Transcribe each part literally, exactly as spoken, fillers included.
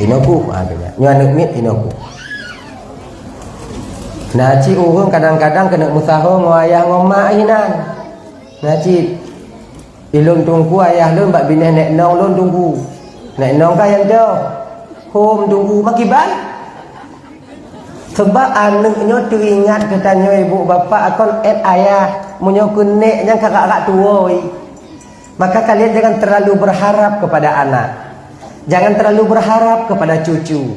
Inoe ku, ha, geuh nyan. Nyoe aneuk miet inoe ku. Na cit ureuëng kadang-kadang keuneuk meusaho ngon ayah ngon mak inan. Na cit, ilôn teungku ayah lôn bak binéh nék nong lôn teungku. Nék nong ka nyang toh. Hom teungku makiban. Sebab aneuk nyoe teuingat geutanyoe ibu bapak akon èt ayah. Meunyoe keuneuk nyang ka rak-rak tuwoe. Maka kalian jangan terlalu berharap kepada anak. Jangan terlalu berharap kepada cucu.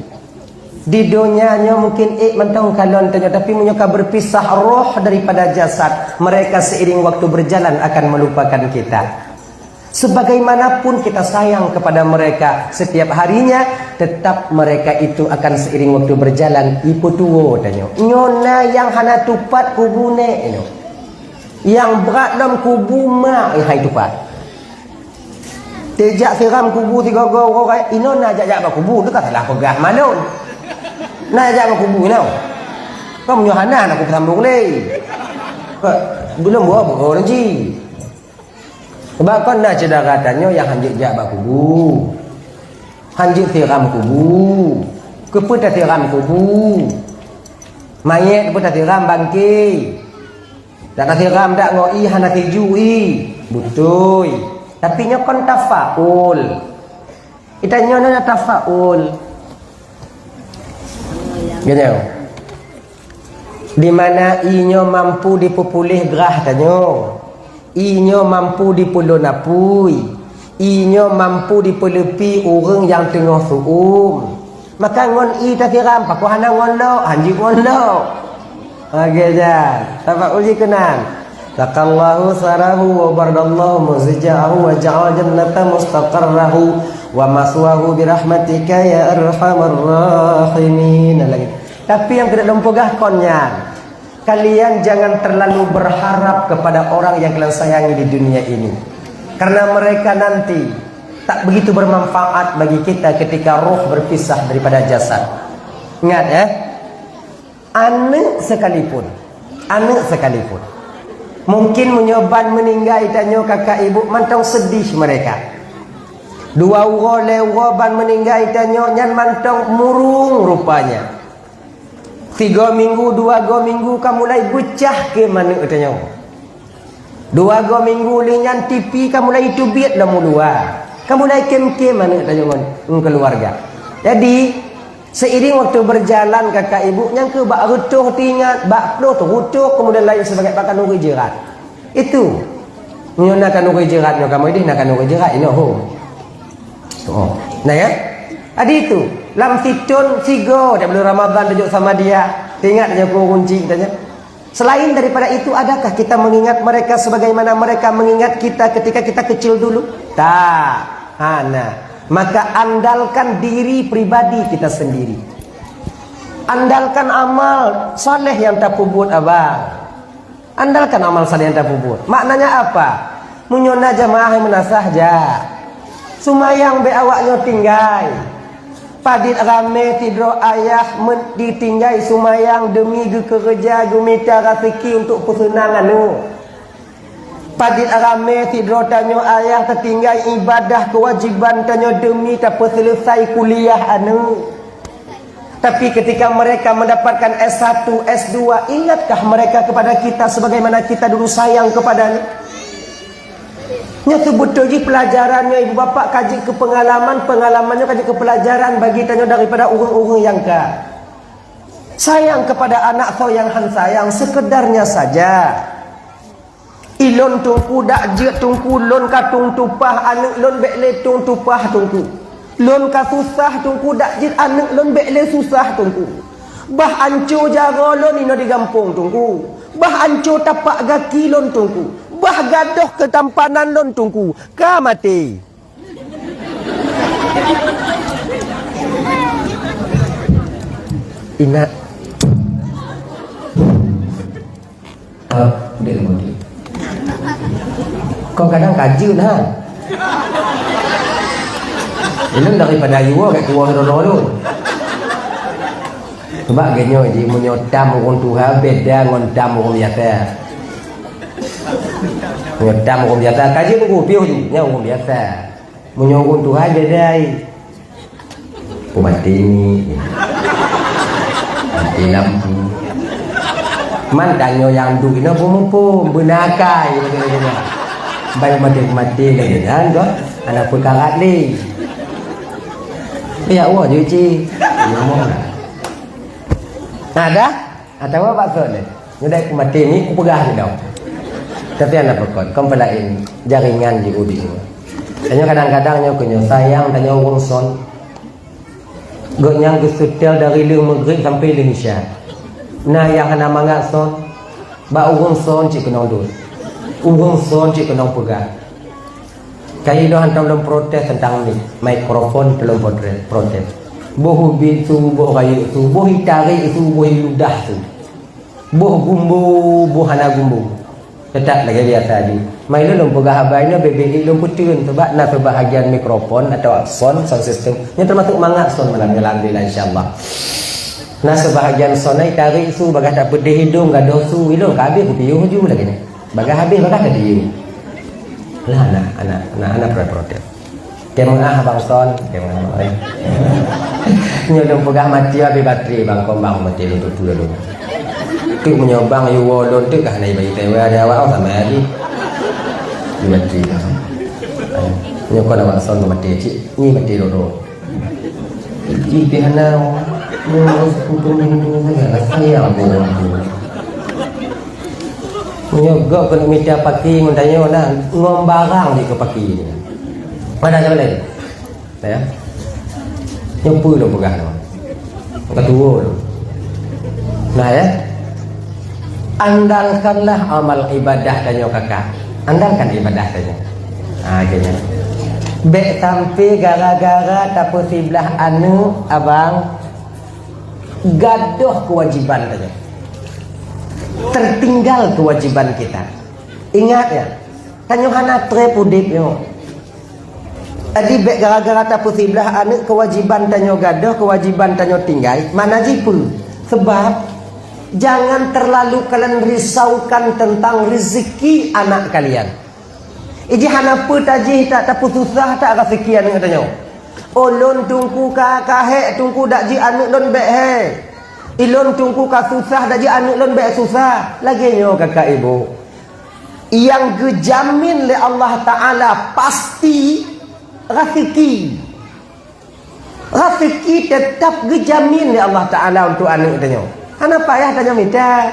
Di donya nyoe mungkin ék mantong kalon tanyoe, tapi meunyoe ka berpisah roh daripada jasad, mereka seiring waktu berjalan akan melupakan kita. Sebagaimanapun kita sayang kepada mereka, setiap harinya tetap mereka itu akan seiring waktu berjalan ipeutuwo tanyoe. Nyoe na nyang hana tupat kubu nék nyoe. Nyang brat lom kubu mak hai tupat. Tejak siram kubu sigoe-goe uroe, inoe na jak-jak bak kubu, teuka salah peugah malôn. Na jak bak kubu inoe. Kau meunyoe hana, na kupeusambueng lé. Ka, belum buah buah lagi. Sebab kon na syedara tanyoe nyang hanjeuet jak bak kubu. Hanjeuet siram kubu. Keupeue tasiram kubu? Manyét peue tasiram bangké? Dak tasiram dak ngon ie hana tiju ie? Beutôi. Tapi nyoe kon tafaul. Geutanyoe na tafaul. Geutanyoe. Di mana ie nyoe mampu dipeupuléh grah tanyoe. Ie nyoe mampu dipeulon apui. Ie nyoe mampu dipeuleupi ureuëng nyang teungoh su'um. Maka ngon ie tasiram, pakon hana ngon lok, hanjeuet ngon lok. Oke, jan. Tapak uji keunan. Saqallahu sarahu wa bardallahu muzija'ahu wa ja'al jannata mustaqarrahu wa maswahu birahmatika ya arhamar rahimin. Lagi. Tapi nyang keuneuk lôn peugah kon nyan, kalian jangan terlalu berharap kepada orang yang kalian sayangi di dunia ini. Karena mereka nanti tak begitu bermanfaat bagi kita ketika roh berpisah daripada jasad. Ingat ya, aneuk sekalipun, aneuk sekalipun. Mungkin meunyoe ban meuninggai tanyoe kakak ibu mantong sedih mereka. Dua uroe lhée uroe ban meuninggai tanyoe nyan mantong murung rupanya. Sigoe minggu, dua goe minggu ka mulai beucah kém aneuk tanyoe. Dua goe minggu lheueh nyan tipi ka mulai teubiet lam uluwa. Ka mulai kém-kém aneuk tanyoe ngon, ngon keuluwarga. Jadi, seiring waktu berjalan kakak ibu nyang keu bak reutôh teuingat, bak ploh teureutôh, kemudian lain sebagainya bak khanuri jeurat. Itu. Nyoe na khanuri jeurat nyoe kamoe ideh na khanuri jeurat inoe ho. Oh. Nah ya. Adi itu, lam sithon sigoe dak bulan Ramadan tujok sama dia. Ingat aja ku kunci katanya. Selain daripada itu, adakah kita mengingat mereka sebagaimana mereka mengingat kita ketika kita kecil dulu? Tak. Hana. Maka andalkan diri pribadi kita sendiri. Andalkan amal saleh yang tapeubuet abang. Andalkan amal saleh nyang tapeubuet. Maknanya apa? Meunyoe na jamaah nyang meunasah, jak. Sumayang bék awak nyoe tinggai. Padit ramé sidroe ayah men-, ditinggai sumayang demi geukeureuja geumita raseuki untuk peuseunang aneuk. Padit ramé sidroe tanyoe ayah tatinggai ibadah keuwajiban tanyoe demi tapeuseuleusai kuliah aneuk. Tapi ketika mereka mendapatkan S satu, S dua, ingatkah mereka kepada kita sebagaimana kita dulu sayang kepadanya? Nyoe seubeutôi jih peulajaran nyoe ibu bapak ka jeuet keu peungalaman, peungalaman nyoe ka jeuet keu peulajaran bagi tanyoe daripada ureuëng-ureuëng nyang ka sayang kepada anak soe nyang han sayang, sekedarnya saja. Ilôn teungku dak jeuet teungku, lôn ka tueng tupah, aneuk lôn bék lé tueng tupah teungku. Lôn ka susah teungku, dak jeuet aneuk lôn bék lé susah teungku. Bah anco jaroe lôn inoe di gampông teungku. Bah anco tapak gaki lôn teungku. Bah gadôh keutampanan lôn teungku. Ka maté. Ingat. Ah, dek lagi. Kau kadang kajeut ha. Ilôn daripada ayue kat kuah rono tu. Sebab genyo ji meunyoe tam ureuëng tuha beda ngon tam ureuëng biasa. Meunyoe tam ureuëng biasa, kajeut ureuëng piôh ji, nyan ureuëng biasa. Meunyoe ureuëng tuha beda ai. Peumaté ni. Maté lampu. Man tanyoe nyang duek inoe peumuphom, beuna akai. Ban maté-maté lagèe nyan keuh, hana peukarat lé. Ya Allah, jeuet cit. Nyoe meuh. Nah, dah? Atawa bak soe lé? Nyoe dah peumaté ni, kupeugah lé dong. Tapi hana peukot, kon peulaén jaringan di udeb. Tanyoe kadang-kadang nyoe keu nyoe sayang, tanyoe ureueng son. Gobnyan geuseutèl dari lheueh Maghrib sampoe lheueh Isya. Na nyang hana mangat son, bak ureueng son cit keunong dot. Ureueng son cit keunong peugah. Kali nyoe hantom lôn protes teuntang mik, mikrofon lôn protes, protes. Boh ubit su, boh rayeuk su, boh itarek su, boh iludah su. Boh gumbo, boh hana gumbo. Teutap lagèe biasa jih. Mai lôn, lôn peugah haba nyoe bèk-bèk lôn peuteun, sabab na seubahagian mikrofon atawa sound, sound system, nyan teumasuk mangat sound malam nyoe, alhamdulillah, insya Allah. Na seubahagian sound na itarek su, bagaih tapeudeh idong, gadôh su, ilôn ka habéh kupiôh ju lagèe nyan. Bagaih habéh, bagaih tadieuh. Lah, na, na, na, na protes-protes. Teumeung ah, Abang Son, teumeung ah, eh. Nyoe lôn peugah maté habéh baterai, Bang Kombang, maté lôn tutoe lôn. Teuk meunyoe Bang yue woe lôn teuk kah na ibai tewa ada awak, oh, sama aja. Di baterai dah. Nyoe kon Abang Son maté cit, ni maté lôn. Jih pih hana, nyoe sekutu minggu saja lah sayang boh. Meunyoe gob keuneuk mita paki ngon tanyoe na, ngon barang jih keu paki. Ada jalan lain? Ya. Nyoe peue lôn peugah nyoe? Ka tuwo lôn. Nah, ya. Andalkanlah amal ibadah tanyoe, kakak. Andalkan ibadah tanyoe. Ha, keu nyan. Bèk sampoe gara-gara tapeusiblah aneuk, abang, gadôh keuwajiban tanyoe. Tertinggal keuwajiban kita. Ingat, ya, tanyoe hana trép udép nyoe. Jadi, bèk gara-gara tapeusiblah aneuk keuwajiban tanyoe gadôh, keuwajiban tanyoe tinggai, makna jih peue? Sebab, jangan terlalu kalian risaukan tentang rezeki anak kalian. Iji hana peue tajih that, tapeususah that rezeki aneuk tanyoe. Ulôn Teungku ka, ka hék Teungku, dak jeuet aneuk lôn bèk hék. Ilôn Teungku ka susah, dak jeuet aneuk lôn bèk susah. Lagèe nyoe kakak ibu. Nyang geujamin lé Allah Taala pasti raseuki. Raseuki teutap geujamin lé Allah Taala untuk aneuk tanyoe. Hana payah tanyoe mita.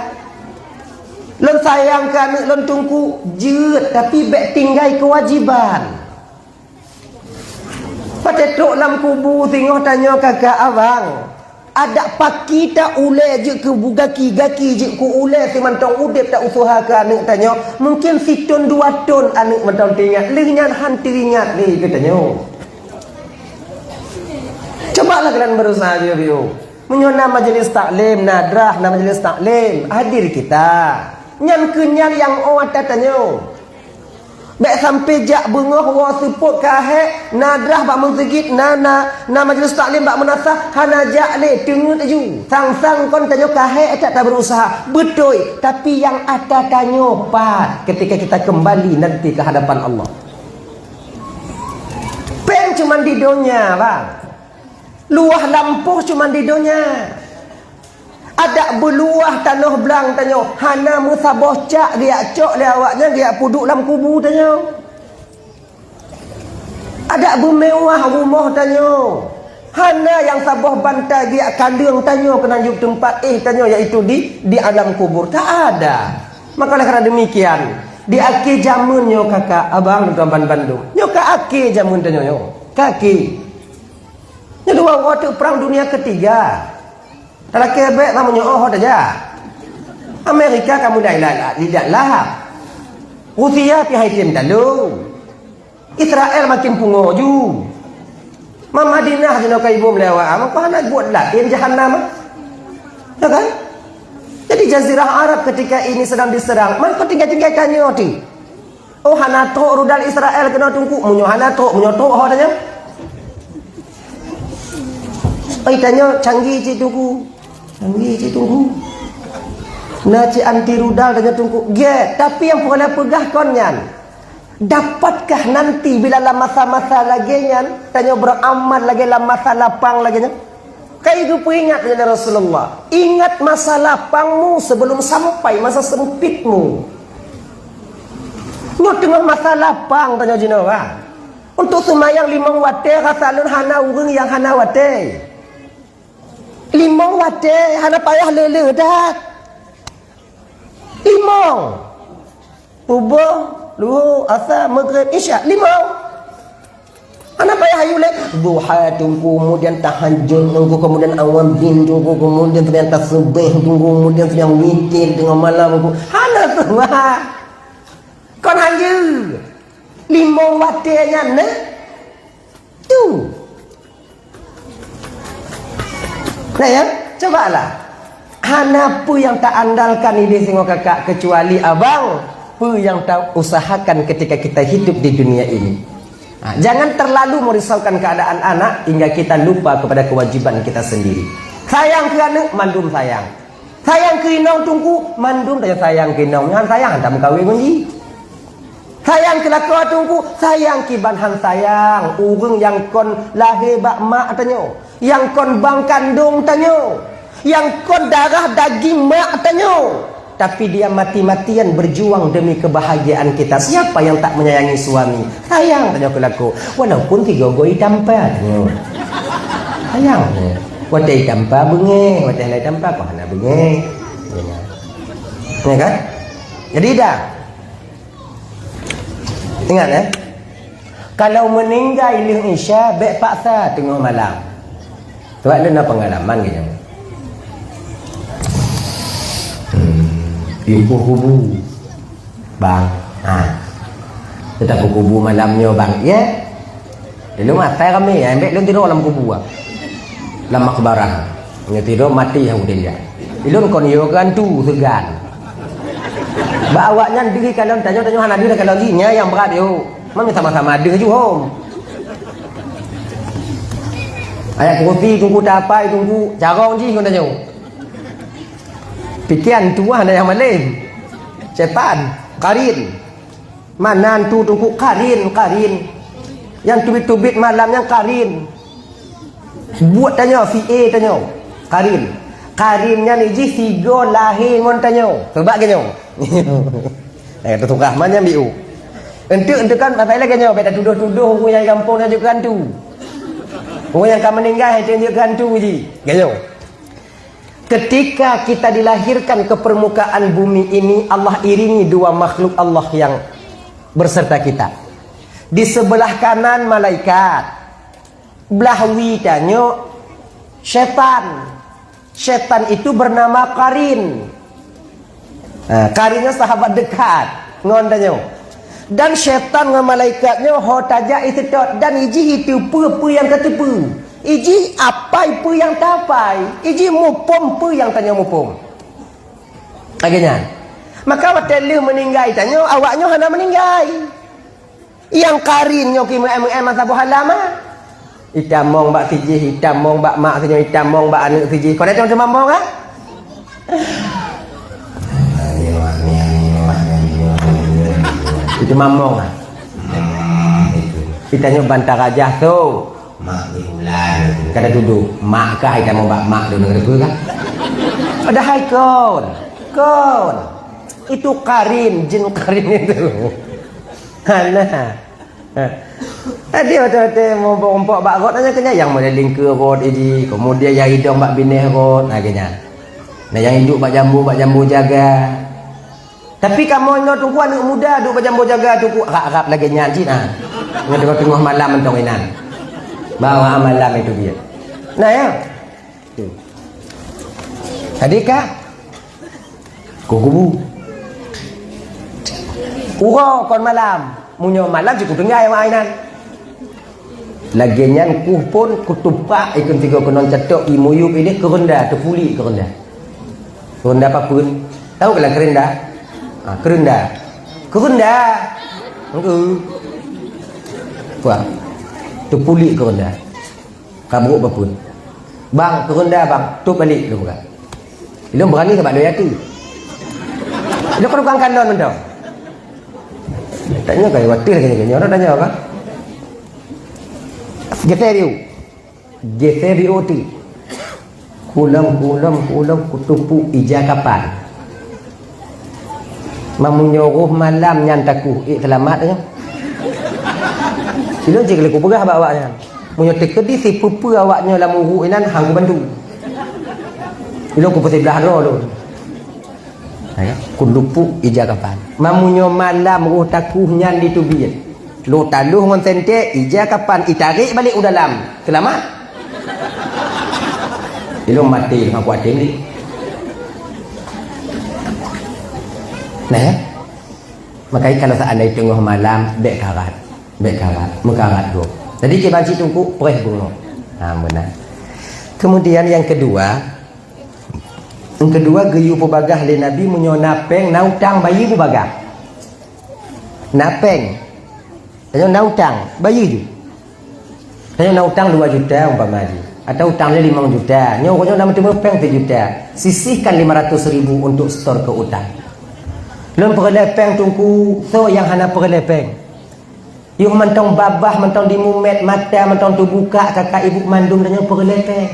Lôn sayang keu aneuk lôn Teungku, jeuet, tapi bèk tinggai keuwajiban. Watèe trok lam kubu singoh tanyoe kakak abang. Adak paki ta ulèe jeuet keu bu-, gaki, gaki jeuet keu ulèe, simantong udép ta useuha keu aneuk tanyoe. Mungkin sithon dua thon aneuk mantong teuingat, lheueh nyan han teuingat lé keu tanyoe. Cubalah kalian berusaha, Bio-bio. Meunyoe na majelis taklim, na drah, na majelis taklim, hadir kita. Nyan keuh nyan nyang 'oh ata tanyoe. Bèk sampoe jak beungoh woe seupôt ka hék, na drah bak meuseujid, na, na, na majelis taklim bak meunasah, hana jak lé, teungeut laju. Sang-sang kon tanyoe ka hék, tak tabeurusaha. Beutôi, tapi nyang ata tanyoe pat ketika kita kembali nanti ke hadapan Allah. Péng cuma di donya, bang. Luwah lampôh cuma di donya. Adak beuluwah tanoh blang tanyoe, hana meusaboh cak geujak cok lé awaknyan geujak peuduek lam kubu tanyoe. Adak beumeuwah rumoh tanyoe, hana nyang saboh bantai geujak kaleueng tanyoe keunan jeuet teumpat éh tanyoe, yaitu di, di alam kubur. Tak ada. Maka oleh karena demikian, di akhé jameun nyoe kakak, abang, dan tuan-tuan bandum, nyoe ka akhé jameun tanyoe nyoe. Ka akhé. Nyoe dua uroe teuk Perang Dunia Ketiga. Talakèe bèk lam nyoe oh tajak. Amerika ka mulai la-, la-, lidat lap. Rusia pih hai tem talu. Israel makin pungo ju. Ma Madinah jinoe ka iboh lé awak, maka hana buet laén jahanam. Ya kan? Jadi Jazirah Arab ketika ini sedang diserang, man kon tinggai-tinggai tanyoe ti. Oh, hana trok rudal Israel keunoe Teungku. Meunyoe hana trok, meunyoe trok ho tanyoe. Oi, tanyoe canggih cit Teungku. Canggih cit Teungku. Na cit anti rudal tanyoe Teungku. Gèt, tapi nyang peureulèe peugah kon nyan. Dapatkah nanti bila lam masa-masa lagée nyan, tanyoe beramal lagée lam masa lapang lagée nyan? Kai geupeuingat lé Rasulullah, "Ingat masa lapangmu sebelum sampai masa sempitmu." Nyoe teungoh masa lapang tanyoe jinoe, ha. Untuk seumayang limong watée rasa lôn hana ureuëng nyang hana watée. Limong watée hana payah le-le that. Limong. Suboh, Luhur, Asa, Maghrib, Isya. Limong. Hana payah ayue lé. Duha teungku, kemudian tahajud teungku, kemudian awwabin teungku, kemudian seunang tasbih teungku, kemudian seunang witir teungoh malam teungku. Hana seumah. Kon hana. Limong watée nyan na. Tu. Nah ya, cobalah. Hana peue nyang taandalkan idéh singoh kakak kecuali abang, peue nyang tausahakan ketika kita hidup di dunia ini. Ha, jangan terlalu merisaukan keadaan anak hingga kita lupa kepada kewajiban kita sendiri. Sayang keu aneuk, mandum sayang. Sayang keu inong teungku, mandum tanyoe sayang keu inong. Nyan sayang hantom kawé ngon jih. Sayang keu lakoe teungku, sayang kiban han sayang. Ureuëng nyang kon lahé bak mak tanyoe, nyang kon bang kandong tanyoe, nyang kon darah daging mak tanyoe. Tapi dia mati-matian berjuang demi kebahagiaan kita. Siapa yang tak menyayangi suami? Sayang tanyoe keu lakoe. Walaupun tiga goi tampa tanyoe. Sayang. Watée tampa beungéh, watée hana tampa kok hana beungéh. Ya kan? Jadi dah. Ingat, eh? Kalau meuninggai lheueh Isya, bék paksa teungoh malam. Sebab lôn na peungalaman geuh nyoe. Hmm, di kubu. Bang, ha. Teutap kubu malam nyoe, bang, ya? Di lôn asai ramé, ya, bék lôn tidur lam kubu, ah. Lam makbarah. Nyoe tidur mati, ha, udeh ya. Ilôn kon yo keu hantu seugan. Bak awaknyan deuh kalon tanyoe, tanyoe hana deuh kalon jih, nyan nyang brat yo. Man sama-sama deuh ju hom. Ayat kursi teungku, tapai teungku, carong jih ngon tanyoe. Pikiran tuah na nyang malém. Setan, karin. Mana tu teungku karin, karin. Nyang teubiet-teubiet malam nyang karin. Buet tanyoe, si A tanyoe. Karin. Karin nyan ijih sigoe lahé ngon tanyoe. Coba geuh nyoe. Eh, teutukah man nyang biu. Enteuk-enteuk kan masalah geuh nyoe, bék tatudoh-tudoh ureuëng nyang gampông nyang jeuet keu hantu. Ureuëng nyang ka meuninggai, hantu jeuet keu hantu jih. Geuh nyoe. Ketika kita dilahirkan ke permukaan bumi ini, Allah iringi dua makhluk Allah yang berserta kita. Di sebelah kanan malaikat, blah wie tanyoe setan. Setan itu bernama Karin. Ha, Karin nyoe sahabat dekat ngon tanyoe. Dan setan ngon malaikat nyoe ho tajak iseutôt dan ijih itu peue-peue nyang ka teupeue. Ijih apai peue nyang tapai. Ijih muphom peue nyang tanyoe muphom. Lagée nyan. Maka watée lheueh meuninggai tanyoe, awak nyoe hana meuninggai. Nyang Karin nyoe ki meu'en-meu'en masa boh alam, ah. Itamong bak sijih, itamong bak mak sinyoe, itamong bak aneuk sijih. Kon teuma mong, ah? Itu mamong, ah. Kita nyoe bantah rajah tu. Mak di bulan. Kada tuduh, mak kah itamong bak mak tu negara kah? Padahai kon. Kon. Itu Karin, jin Karin itu. Hana. Tadi watée-watée mumpok-mumpok bak rot nyan keunyan, nyang meulilingkeue rot idi, kemudian nyang idong bak binéh rot, nah keunyan. Nah, nyang iduek bak jambu, bak jambu jaga. Tapi kamoe inoe teungku aneuk muda duek bak jambu jaga teungku, rab-rab lagée nyan cit, ha. Ngon teungoh-teungoh malam mantong inan. Bawa malam itu dia. Nah, ya. Jadi ka? Keu kubu. Uroe kon malam. Meunyoe malam cit kutinggai awak inan. Lagée nyan kuh pun kutupak ikon tiga keunong catok i muyueb ideh keureunda, teupulik keureunda. Keureunda papeuen. Tahu keulah keureunda? Ha, keureunda. Keureunda. Engkeu. Kuah. Teupulik keureunda. Ka brok bapeue. Bang, turun dah bang. Tup balik lu buka. Ilong berani ke bak doya tu. Ilong kan bukan kalon mantong. Tanyoe ka watèe lagèe nyoe, tanyoe ka. Geusé biu. Geusé biu ti. Kulom, kulom, kulom kutupuk ija kapan. Meunyoe roh malam nyan takuh, ék seulamat nyoe. Ilôn cit lé kupeugah bak awak nyan. Meunyoe teukeudi sipeue-peue awak nyoe lam uruek inan, han kubantu. Ilôn kupeusiblah droe lôn. Hai, kulupuk ija kapan. Meunyoe malam roh takuh nyan diteubiet. Lôn taloh ngon sentée, ija kapan itarek balek u dalam. Seulamat. Ilôn maté, han kuaté ni. Nah, ya. Makanya kalau seandai teungoh malam, bèk karat. Bèk karat. Meukarat gob. Jadi, kiban cit teungku, preh beungoh. Ha, beuna. Kemudian yang kedua, yang kedua geuyue peubagah lé Nabi meunyoe na péng, na utang bayeue peubagah. Na péng. Tanyoe na utang, bayeue ju. Tanyoe na utang dua juta umpama jih, atau utang lé limong juta. Nyoe uroe nyoe na meuteumé péng sijuta. Sisihkan lima ratus ribu untuk setor keu utang. Lôn peureulèe péng teungku, soe nyang hana peureulèe péng? Yoh mantong babah, mantong dimumet mata, mantong teubukak kaka ibu mandum tanyoe peureulèe péng.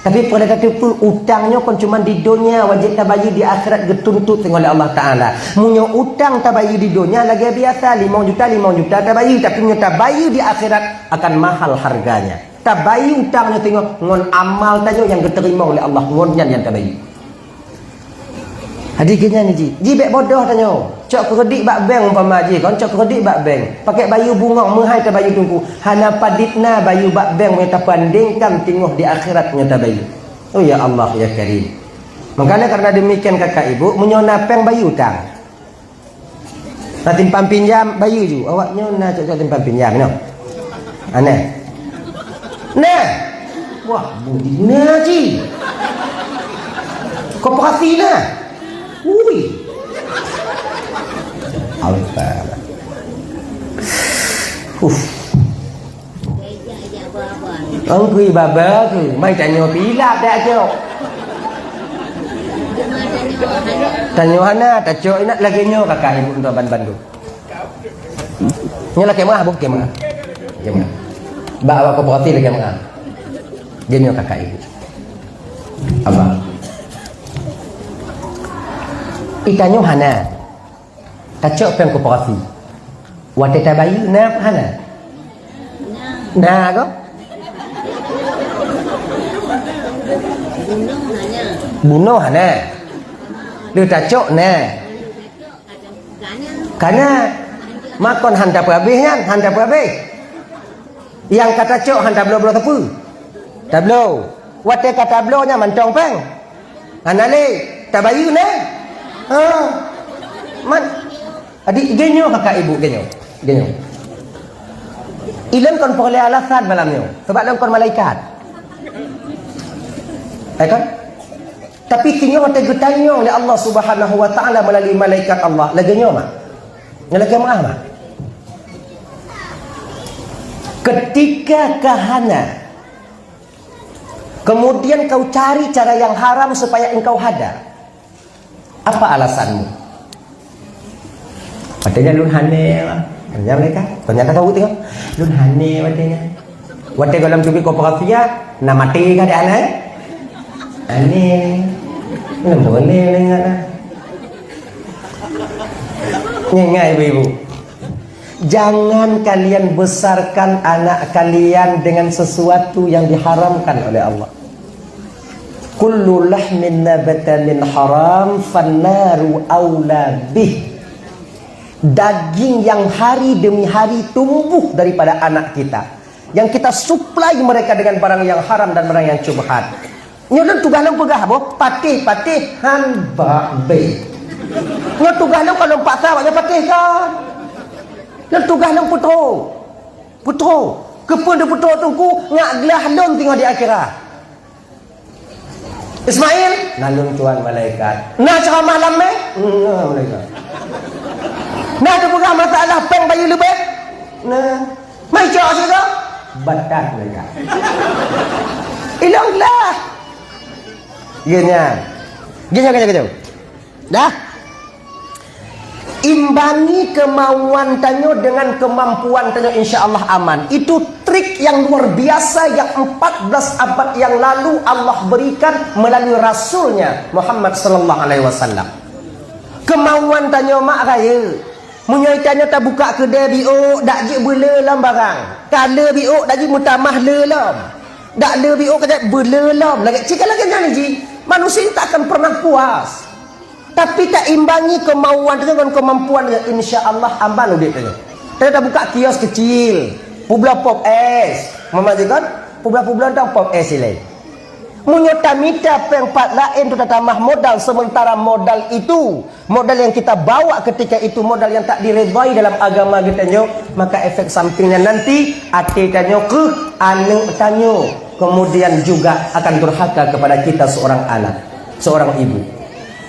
Tapi peue tateupeue, utang nyoe kon cuma di donya wajéb tabayeue, di akhirat geutuntut singoh lé Allah Taala. Meunyoe utang tabayeue di donya lagèe biasa, limong juta, limong juta tabayeue, tapi meunyoe tabayeue di akhirat akan mahal harganya. Tabayeue utang nyoe singoh ngon amal tanyoe nyang geuteurimong lé Allah, ngon nyan nyang tabayeue. Jadi, keu nyan jih, jih bèk bodoh tanyoe. Cok keureudit bak bank umpama jih, kon cok keureudit bak bank. Pakèk bayeue bungong, meuhai tabayeue teungku. Hana padit na bayeue bak bank meunyoe tapandengkan teungoh di akhirat meunyoe tabayeue. Oh, ya Allah, ya Karim. Makanya karena demikian, kaka ibu, meunyoe na péng bayeue utang. Na simpan pinjam, bayeue ju. Awak nyoe na cok-cok simpan pinjam nyoe. Aneh. Nah. Wah, budi na cit. Koperasi na. Ui. Allah. Uff. Ongkui baba tu, mai tanyoe pilap dak cok. Tanyoe hana, tacok ingat lagèe nyoe kaka ibu tu ban-ban tu. Nyoe lakèe meuah, bukti meuah. Lakèe meuah. Bak awak koperasi lakèe meuah. Dia nyoe kaka ibu. Abang. Itanyoe hana. Tacok péng koperasi. Watèe tabayeue na apa hana? Na ko? Bunoe hana. Lheueh tacok na. Kana makon han tapeuhabéh nyan, han tapeuhabéh. Nyang ka tacok han tabloe-bloe sapeue? Tabloe. Watèe ka tabloe nyan mantong péng. Hana lé, tabayeue na. Ha. Man, adik, geunyoe kaka ibu, geunyoe. Geunyoe. Ilôn kon peureulèe alasan malam nyoe, sabab lôn kon malaikat. Eh, kan? Tapi singoh watèe geutanyong lé Allah Subhanahu wa Taala meulalu malaikat Allah, lagèe nyoe mak. Nyoe lagèe meuah mak. Ketika ka hana, kemudian kau cari cara yang haram supaya engkau hada. Apa alasanmu? Watèe nyan lôn hana, nyan mereka. Ternyata tahu tengok. Lôn hana watèe nyan. Watèe gohlom teubiet koperasi, na maté ka di hana, eh? Aneh. Nang boleh dengar. Ingat ibu-ibu. Jangan kalian besarkan anak kalian dengan sesuatu yang diharamkan oleh Allah. Kullu lahmin nabata min haram fannaru aula bih. Daging yang hari demi hari tumbuh daripada anak kita, yang kita suplai mereka dengan barang yang haram dan barang yang syubhat. Nyoe lôn tugaih lôn peugah boh, patéh-patéh han bak bèe. Nyoe tugaih lôn, kalau paksa awak nyoe patéh kan. Lôn tugaih lôn peutrok. Peutrok. Keupeue peutrok teungku, ngat glah lôn teungoh di akhirat. Ismail, na lôn tuan malaikat. Na ceramah lam mé? Na malaikat. Na teupeugah masalah péng bayeue leubeh? Na. Mai cok sigoe? Batat malaikat. Ilôn lah. Geunyan. Geunyan, geunyan, geunyan. Dah. Imbangi kemauan tanyoe dengan kemampuan tanyoe, insya Allah aman. Itu trik yang luar biasa yang empat belas abad yang lalu Allah berikan melalui Rasulnya Muhammad sallallahu alaihi wasallam. Kemauan tanyoe mak raya. Meunyoe tanyoe tabuka keudè biôk, dak jeuet beuleu lom barang. Ka le biôk, dak jeuet meutamah le lom. Dak le biôk, ka jeuet beuleu lom. Lagèe, cit ka lagèe nyan jih. Manusia tak akan pernah puas. Tapi taimbangi kemauan tanyoe ngon kemampuan tanyoe, insya Allah aman udép tanyoe. Tanyoe tabuka kios kecil, peubloe pop es, mama jigon, peubloe-peubloe tang pop es ilèe. Meunyoe tamita péng pat laén tu tatamah modal, sementara modal itu, modal yang kita bawa ketika itu, modal yang tak diredai dalam agama geutanyoe, maka efek sampingnya nanti até tanyoe keuh aneuk tanyoe, kemudian juga akan durhaka kepada kita seorang anak, seorang ibu.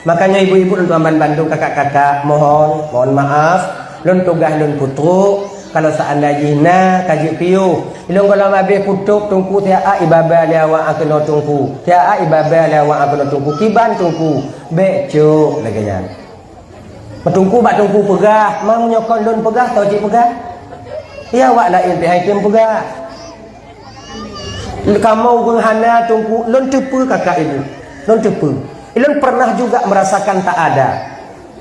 Makanya ibu-ibu dan tuan bandum, kakak-kakak, mohon, mohon maaf, lôn tugaih lôn putôk, kalau seandai jih na ka jeuet piôh. Ilôn gohlom habéh putôk teungku, siat ibaba lé awak keunoe teungku. Siat ibaba lé awak keunoe teungku. Kiban teungku, bèk cok lagèe nyan. Teungku bak teungku peugah, ma meunyoe kon lôn peugah, soe cit peugah? Ya awak laén pih han tem peugah. Kamoe ureueng hana teungku, lôn teupeue kakak ibu. Lôn teupeue. Lôn pernah juga merasakan tak ada.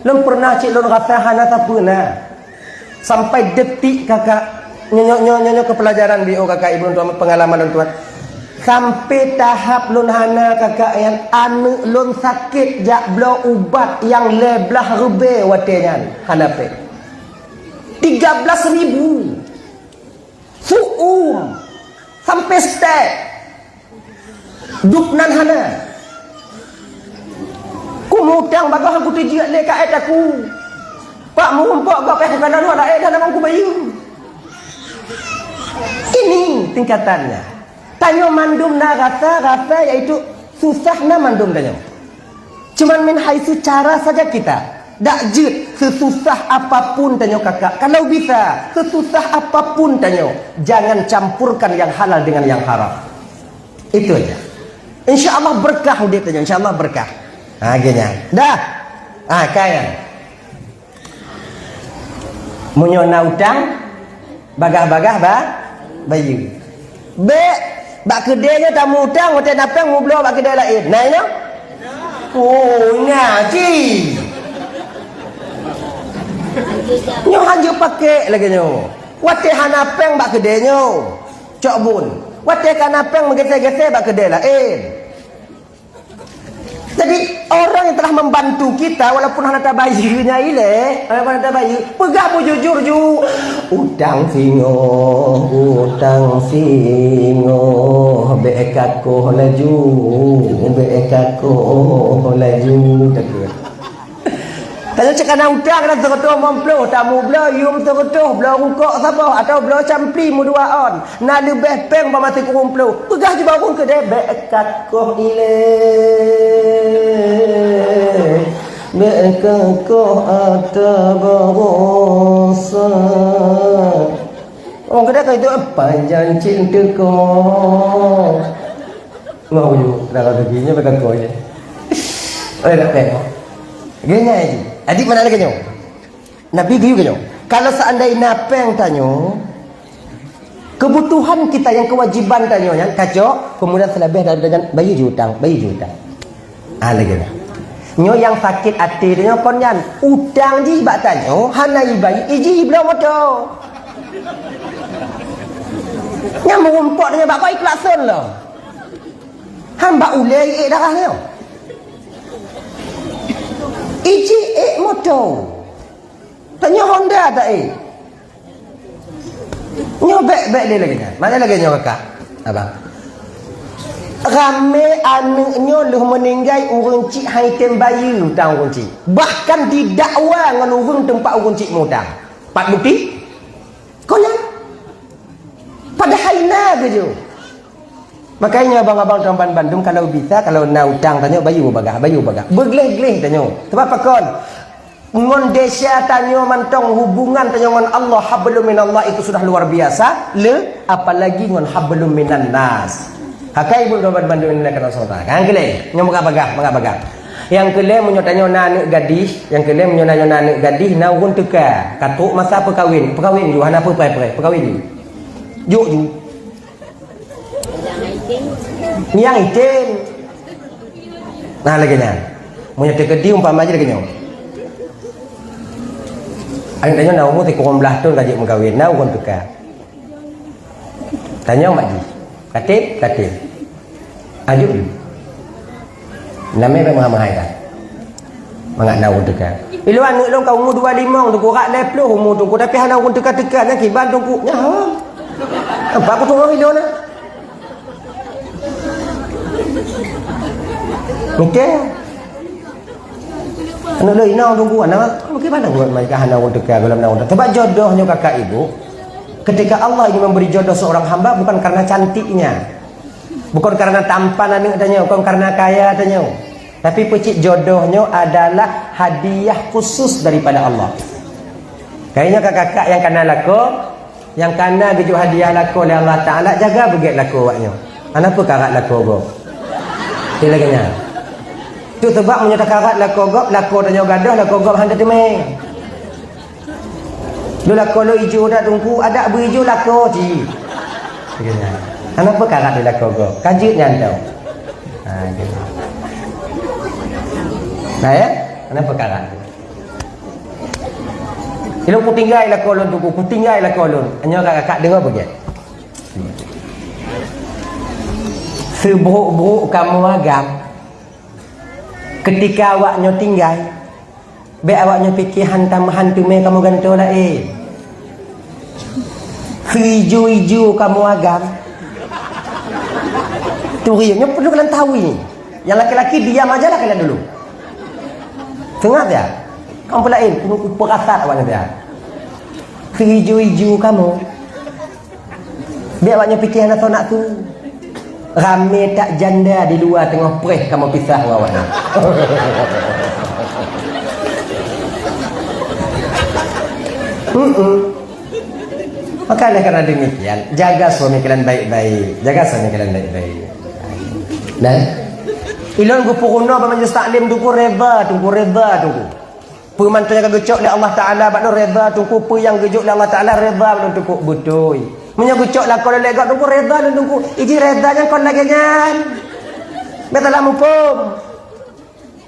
Lôn pernah cit lôn rasa hana sapeue na. Sampai detik kakak, nyoe, nyoe, nyoe, nyoe, nyoe keu pelajaran biôh kakak ibu lôn tuan, pengalaman lôn tuan. Sampai tahap lôn hana kakak nyan, aneuk lôn sakét jak bloe ubat nyang lhèe blah ribèe watèe nyan. Hana péng. Tiga belas ribu. Su'um. Sampai stek. Dub nan hana. Ku mutang bagaih ku teujeuet lé ka éh taku. Pak meurumpok gob éh ku kana dua laén hana mampu bayeue. Ini tingkatannya. Tanyoe mandum na rasa-rasa yaitu susah na mandum tanyoe. Cuman min haitsu cara saja kita. Dak jeuet sesusah apapun tanyoe kakak. Kalau bisa, sesusah apapun tanyoe, jangan campurkan yang halal dengan yang haram. Itu aja. Insya Allah berkah udép tanyoe, insya Allah berkah. Ha, gini. Dah. Ha, kaya. Meunyoe na utang, bagah-bagah ba, bayeue. Bèk bak keudè nyoe tameu utang, watèe na péng mubloe bak keudè laén. Na nyoe? Oh, na cit. Nyoe han jeuet pakèk lagèe nyoe. Watèe hana péng bak keudè nyoe, cok bun. Watèe ka na péng meugesè-gesè bak keudè laén. Jadi, orang yang telah membantu kita, walaupun hana tabayeue nyan ilèe, walaupun hana tabayeue, peugah beujujur ju. Utang singoh, utang singoh, bèk kakoh laju, bèk kakoh laju. Takheun. Tanyoe cit kana utang na sireutoh limong ploh, tamubloe yum sireutoh, bloe rukok saboh, atawa bloe campli meudua ôn. Na leubeh péng bak maté kureueng ploh. Peugah jih bak ureueng keudè, bèk kakoh ilèe. Bèk kakoh ata barosa. Ureueng keudè ka itu, "Panjang cit teuko." Mau ju, dah kata gini, bèk kakoh je. Oleh tak péng. Gini aja. Adik mana lagi nyoe? Nabi geuyue geunyoe, kalau seandai na péng tanyoe, kebutuhan kita nyang kewajiban tanyoe nyan kacok, kemudian seulabeh daripada nyan bayeue ju utang, bayeue ju utang. Ah, lagèe nyan. Nyoe nyang sakét até tanyoe kon nyan, utang jih bak tanyoe hana ibayeue, iji bloe moto. Nyang meurumpok tanyoe bak koi klakson lom. Han bak ulèe iék darah nyoe. Iji ék moto. Tanyoe Honda ta éh. Nyoe bèk, bèk lé lagèe nyan. Mana lagèe nyoe kakak? Abang. Ramé aneuk nyoe lheueh meuninggai ureueng chik han item bayeue utang ureueng chik. Bahkan didakwa ngon ureueng teumpat ureueng chik mutang. Pat bukti? Kon nyan. Padahai na geujok. Makanya abang-abang tuan ban bandum kalau bisa, kalau na utang tanyoe bayeue bagah, bayeue bagah. Beugleh-gleh tanyoe. Sebab pakon? Ngon desya tanyoe mantong hubungan tanyoe ngon Allah, hablum minallah itu sudah luar biasa, le apalagi ngon hablum minan nas. Hakai ibu tuan ban bandum ini kena sota. Kan kele? Nyoe bagah-bagah, bagah-bagah. Nyang keu lhèe meunyoe tanyoe na aneuk gadih, nyang keu lhèe meunyoe na, nyoe na aneuk gadih, na ureueng teuka. Ka trok masa peukawen, peukawen ju, hana peue preh-preh, peukawen ju. Jok ju. Nyang item. Nah, lagèe nyan. Meunyoe teukeudi umpama jih lagèe nyoe. Aneuk tanyoe na umu sikureueng blaih thon ka jeuet meukawen, na ureueng teuka. Tanyong bak jih. Katem? Katem. Ajuk jih. Namé bèk meuhai-meuhai dah. Mangat na ureueng teuka. Ilôn aneuk lôn ka umu dua limong, Teungku, rak lhèe ploh umu Teungku, tapi hana ureueng teuka-teuka, nyan kiban Teungku. Nyan, ha? Nampak aku tengok ilôn na. Oke. Aneuk lôn inong Teungku, aneuk, bagaimana buat mereka hana ureueng teuka, gohlom na ureueng teuka? Sebab jodoh nyoe kakak ibu, ketika Allah ingin memberi jodoh seorang hamba bukan karena cantiknya, bukan karena tampan aneuk tanyoe, bukan karena kaya tanyoe. Tapi peucit jodoh nyoe adalah hadiah khusus daripada Allah. Kayaknya kakak-kakak nyang kana lakoe, nyang kana geujok hadiah lakoe lé Allah Taala, jaga beugèt lakoe awak nyoe. Hana peue karat lakoe gob. Cit lagèe nyan. Tu sabab meunyoe takarat lakoe gob, lakoe tanyoe gadôh, lakoe gob hana teumé. Lôn lakoe lôn ijo dak Teungku, adak beu ijo lakoe cit. Lagèe nyan. Hana peue karat lé lakoe gob. Ka jeuet nyan tau. Ha, gitu. Nah, ya? Hana peue karat. Ilôn kutinggai lakoe lôn Teungku, kutinggai lakoe lôn. Nyoe kakak deungoe beugèt. Seubrok-brok kamoe agam, ketika awak nyoe tinggai, bèk awak nyoe pike han tam-, han teumé kamoe gantoe laén. Seuijo-ijo kamoe agam. Turi, nyoe peunoh kalian tahu ini. Yang laki-laki diam aja lah kalian dulu. Tengah ya? Kamu pelain, penuh perasaan awaknya dia. Seijo-ijo kamu. Biar awaknya fikir hana sonak tu. Ramé that janda di luwa teungoh preh kamoe pisah ngon awaknyan. Mm-mm. Maka oleh karena demikian, jaga suami kalian baik-baik. Jaga suami kalian baik-baik. Nah, ilôn geupeurunoe bak majlis taklim Teungku, reda Teungku, reda Teungku. Peue mantong nyang ka geucok lé Allah Taala bak lôn reda Teungku, peue nyang geujok lé Allah Taala reda lôn Teungku, beutôi. Meunyoe geucok lakoe lé gob Teungku, reda lôn Teungku. Iji reda nyan kon lagèe nyan. Bèk salah muphom.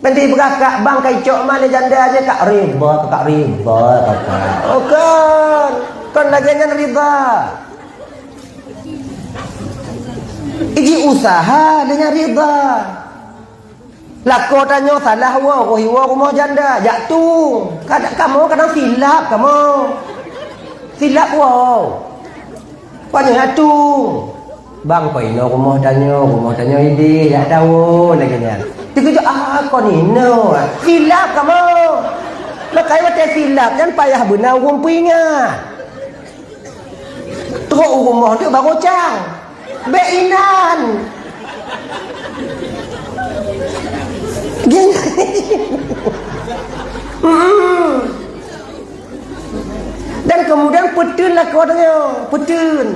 Nanti beukakak bang ka icok ma lé janda jih, kak reda, kak reda, kak. Oh, kon. Kon lagèe nyan reda. Iji usaha lé nyan reda. Lakoe tanyoe salah woe, roh iwoe rumoh janda, jak tueng. Kada-, kamoe kadang silap kamoe. Silap woe. Panyang jak tueng. Bang, kon inoe rumoh tanyoe, rumoh tanyoe idéh, jak tawoe lagèe nyan. Teukeujot, ah, kon inoe. Silap kamoe. Maka watèe silap nyan payah beuna ureueng peuingat. Trok u rumoh tu baru cang. Bèk inan. Geng. Hmm. Dan kemudian peuteun lakoe tanyoe, peuteun.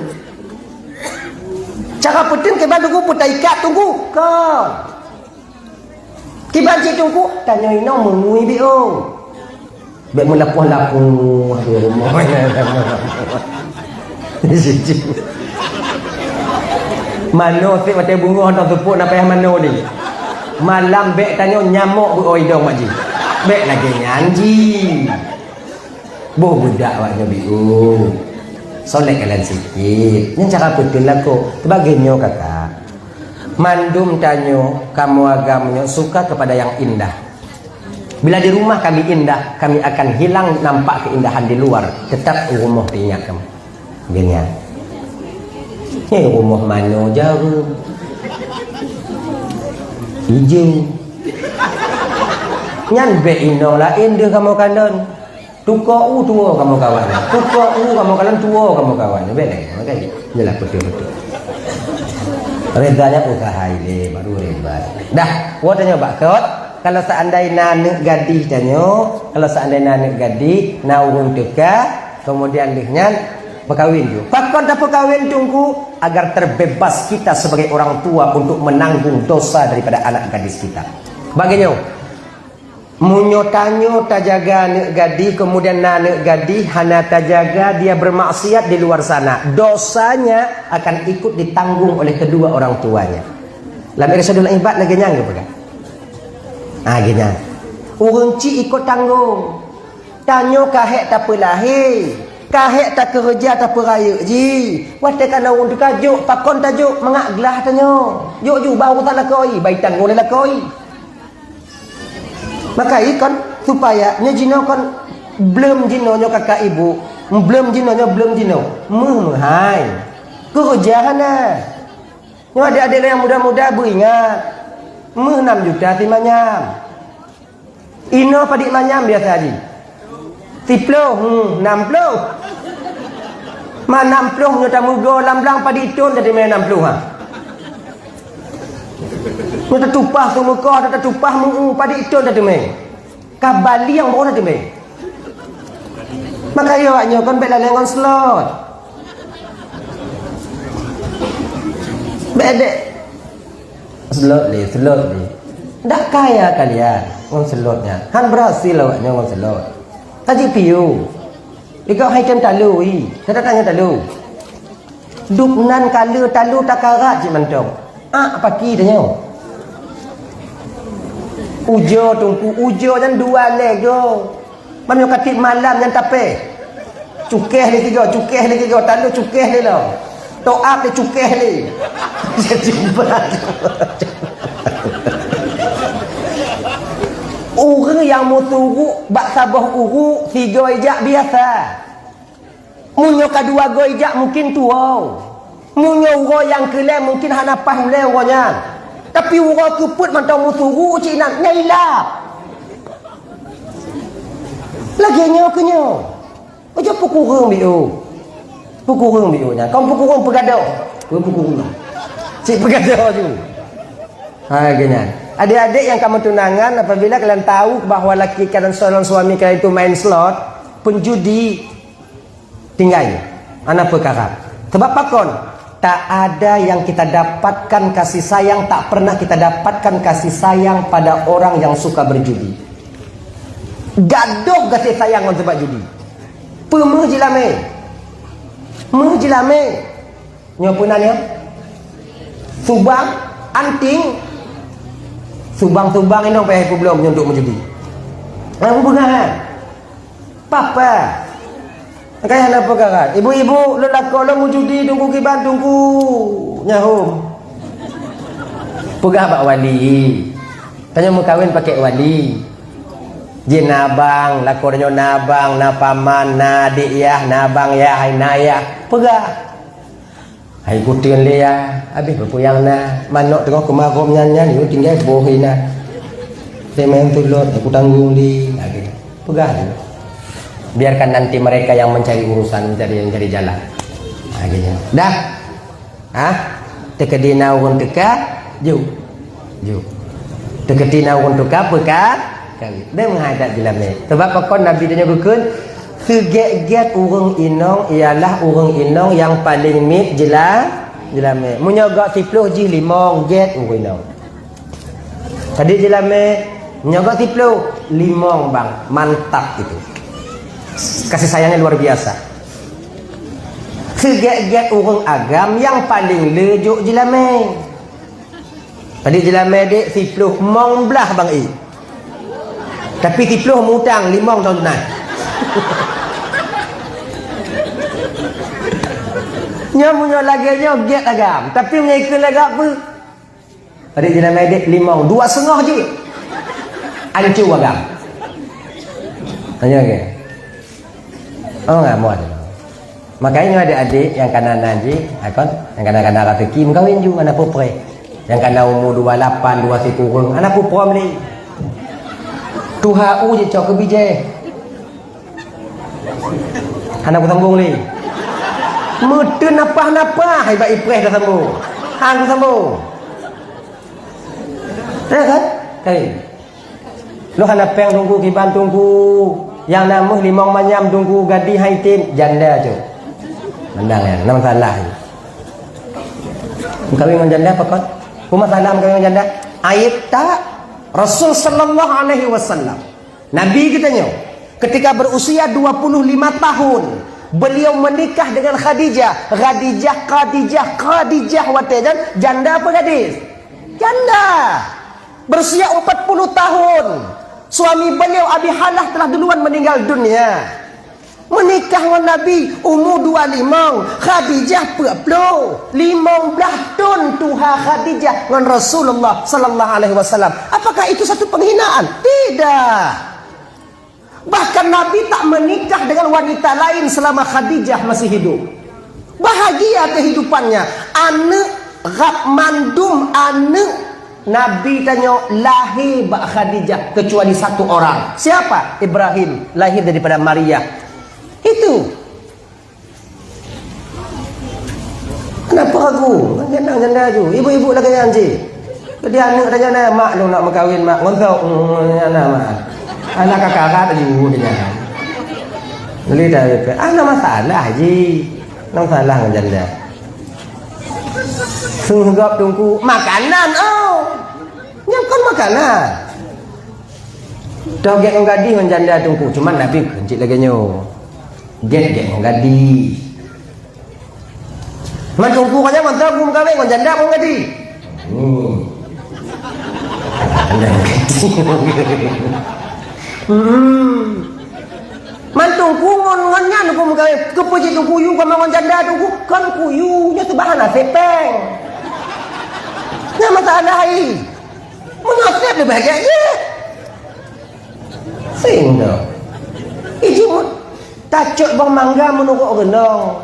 Cara peuteun kiban Teungku, peutaikat Teungku. Kon. Kiban cit Teungku, tanyoe inoe meungui biôh. Bèk meulapoh-lapoh di rumoh. Manoe sép watèe beungoh atau seupôt na payah manoe ni. Malam bèk tanyoe nyamok beu-o idong mak jih. Bèk lagèe nyan jih. Boh budak awak nyoe biôh. Solek kalian sikit. Nyan cara peuteun lakoe. Teubagée nyoe kakak. Mandum tanyoe, kamoe agam nyoe suka kepada yang indah. Bila di rumah kami indah, kami akan hilang nampak keindahan di luar. Tetap rumoh teuingat kamoe. Geuhnyan. Nyan rumoh manoe jareuem. Ijeue. Nyan bèk inoe laén deuh kamoe kalon. Tukoe u tuwoe kamoe kawan. Tukoe u kamoe kalon tuwoe kamoe kawan. Bèk lagèe nyan, makajih. Nyoe lah beutôi-beutôi. Reda nyan usaha ilèe, baru reda. Dah, woe tanyoe bak sot. Kalau seandai na aneuk gadih tanyoe, kalau seandai na aneuk gadih, na ureueng teuka, kemudian lheueh nyan, peukawen ju. Pakon tapeukawen Teungku? Agar terbebas kita sebagai orang tua untuk menanggung dosa daripada anak gadis kita. Bagainyoe, Meunyoe tanyoe tajaga aneuk gadih, kemudian na aneuk gadih hana tajaga, dia bermaksiat di luar sana, dosanya akan ikut ditanggung oleh kedua orang tuanya. Lam Irsyadul Ibad lagèe nyan geupeugah. Ah, lagèe nyan. Ureueng chik ikot tanggong. Tanyoe ka hék tapeulahé, ka hék takeureuja tapeurayeuk jih. Watèe ka na ureueng teuka jok, pakon tajok, mangat glah tanyoe. Jok ju, bah urusan lakoe, bah itanggong lé lakoe. Maka ikon supaya nyoe jinoe kon bleuem jinoe nyoe kakak ibu, bleuem jinoe nyoe bleuem jinoe. Meuh meuhai. Keureuja hana. Nyoe adék-adék nyang muda-muda beuingat. Meuh nam juta simanyam. Inoe padit manyam biasa jih. Siploh, hmm, nam ploh. Ma nam ploh nyoe tameugo lam blang padit thon tateumé nam ploh ha. Nyoe tatupah sumeukoh, tatupah meu-u padit thon tateumé. Ka balieng baru tateumé. Maka yo awak nyoe kon bèk lalée ngon slot. Bèk dek. Slot lé, slot lé. Dak kaya kalian ngon slot nyan. Han berhasil awak nyoe ngon slot. Taji piu. Ikau hai tem talu, i. Saya datang yang talu. Dub nan kala talu takarat cit mantong. Ak paki tanyoe. Ujoe teungku, ujoe nyan dua lego. Meunyoe ka tiep malam nyan tapéh. Cukéh lé tiga, cukéh lé tiga, talu cukéh lé lom. Toat lé cukéh lé. Jadi berat. Ureueng nyang meusuruk bak saboh uruk, sigoe jak biasa. Meunyoe ka dua goe jak mungkin tuwoe. Meunyoe uroe nyang keulhèe mungkin hana paih ulèe uroe nyan. Tapi uroe keupeuet mantong meusuruk cit inan, nyan ilap. Lagèe nyoe keuh nyoe. Ujoe peukureueng biôh. Peukureueng biôh nyan. Kon peukureueng peugadôh. Peukureueng. Cit peugadôh ju. Ha, lagèe nyan. Adik-adik nyang ka meutunangan, apabila kalian tahu bahwa laki kalian, calon suami kalian itu main slot, penjudi, tinggai. Hana peukara. Sebab pakon? Tak ada yang kita dapatkan kasih sayang, tak pernah kita dapatkan kasih sayang pada orang yang suka berjudi. Gadôh gaséh sayang ngon sabab judi. Peue meuh jilamé? Meuh jilamé. Nyoe peue nan nyoe? Subang, anting. Subang-subang inong payah ipeublom nyoe untuk meujudi. Nyang peugah kan? Papa. Makanya hana peugah kan? Ibu-ibu, lôn lakoe lôn meujudi teungku kiban teungku. Nyahom. Peugah bak wali. Tanyoe meukawen pakai wali. Jih na abang, lakoe tanyoe na abang, na paman, na adik yah, na abang yah, hai na yah. Peugah. Hai kuteun lé ya, habéh peue nyang na. Manok teungoh keumarôm nyan-nyan, yue tinggai boh inan. Teumain tulot, aku tanggung di. Lagèe peugah tu. Biarkan nanti mereka yang mencari urusan, mencari, mencari jalan. Ha, gitu. Dah? Ha? Teukeudi na ureueng teuka, ju. Ju. Teukeudi na ureueng teuka, peuka, kawin. Bèk meuhai that jilamé. Sebab pakon Nabi tanyoe geukheun, seugét-gét ureueng inong ialah ureueng inong nyang paleng miet jila-, jilamé. Meunyoe gak siploh jih limong gét ureueng inong. Tadi jilamé nyoe gak siploh, limong bang, mantap itu. Kasih sayangnya luar biasa. Seugét-gét ureueng agam nyang paleng le jok jilamé. Tadi jilamé dek siploh mong blah bang i. Tapi siploh mutang limong tahun tunai. Nyoe meunyoe lagèe nyoe gét agam, tapi meunyoe ikheun lagak apa? Adik jinak naik dek limong, dua setengah je. Ancu agam. Tanya ke? Oh, nggak muat. Makanya adik-adik yang kana naji, akon, yang kana-kana rezeki mengkawin ju, anak pupre. Yang kana umur dua lapan, dua sikurung, anak puprom ni. Tuha u je cok ke bijai. Hana kusambung lé. Meuteun napah-napah, hai bak ipreh dah sambung. Han kusambung. Ya kan? Hai. Lu hana peng tunggu kiban tunggu. Yang namuh limong manyam tunggu gadi hai tim janda tu. Mandang ya, nama salah. Kawin dengan janda apa kau? Rumah salam kawin dengan janda. Aib tak? Rasul sallallahu alaihi wasallam Nabi geutanyoe, ketika berusia dua puluh lima tahun, beliau menikah dengan Khadijah. Khadijah, Khadijah, Khadijah watée nyan janda apa gadis? Janda. Berusia empat puluh tahun, suami beliau Abi Halah telah duluan meninggal dunia. Menikah ngon Nabi umu dua limong, Khadijah peuet ploh. Limong blaih thon tuha Khadijah ngon Rasulullah sallallahu alaihi wasallam. Apakah itu satu penghinaan? Tidak. Bahkan Nabi tak menikah dengan wanita lain selama Khadijah masih hidup. Bahagia kehidupannya. Aneuk rab mandum aneuk Nabi tanyoe lahé bak Khadijah kecuali satu orang. Siapa? Ibrahim, lahir daripada Maria. Itu. Kenapa ragu? Nyan janda ju. Ibu-ibu lagée nyan cit. Jadi aneuk tanya na, "Mak, lôn nak meukawen, Mak." Ngon sok, "Hmm, nyan na, Mak." Anak kakak kat ju dia. Beli dah, "Ah, na masalah ji." Na masalah ngon janda. Sunggob tungku, makanan, oh. Nyan kon makanan. Toh gét ngon gadih ngon janda tungku, cuman Nabi keuncit lagée nyoe. Gét-gét ngon gadih. Man tungku kan nyan mantong gum kawin ngon janda ngon gadih. Hmm. Hmm. Man tungku ngon, ngon nyan tungku meugawe. Keupeue cit tungku yue kama ngon janda tungku? Kon kuyu, nyoe teubahan asèe péng. Nyan masalah ai. Meunyoe asèe leubeh gét jih. Sehingga iji mu-, tacok boh mangga meunurot reunong.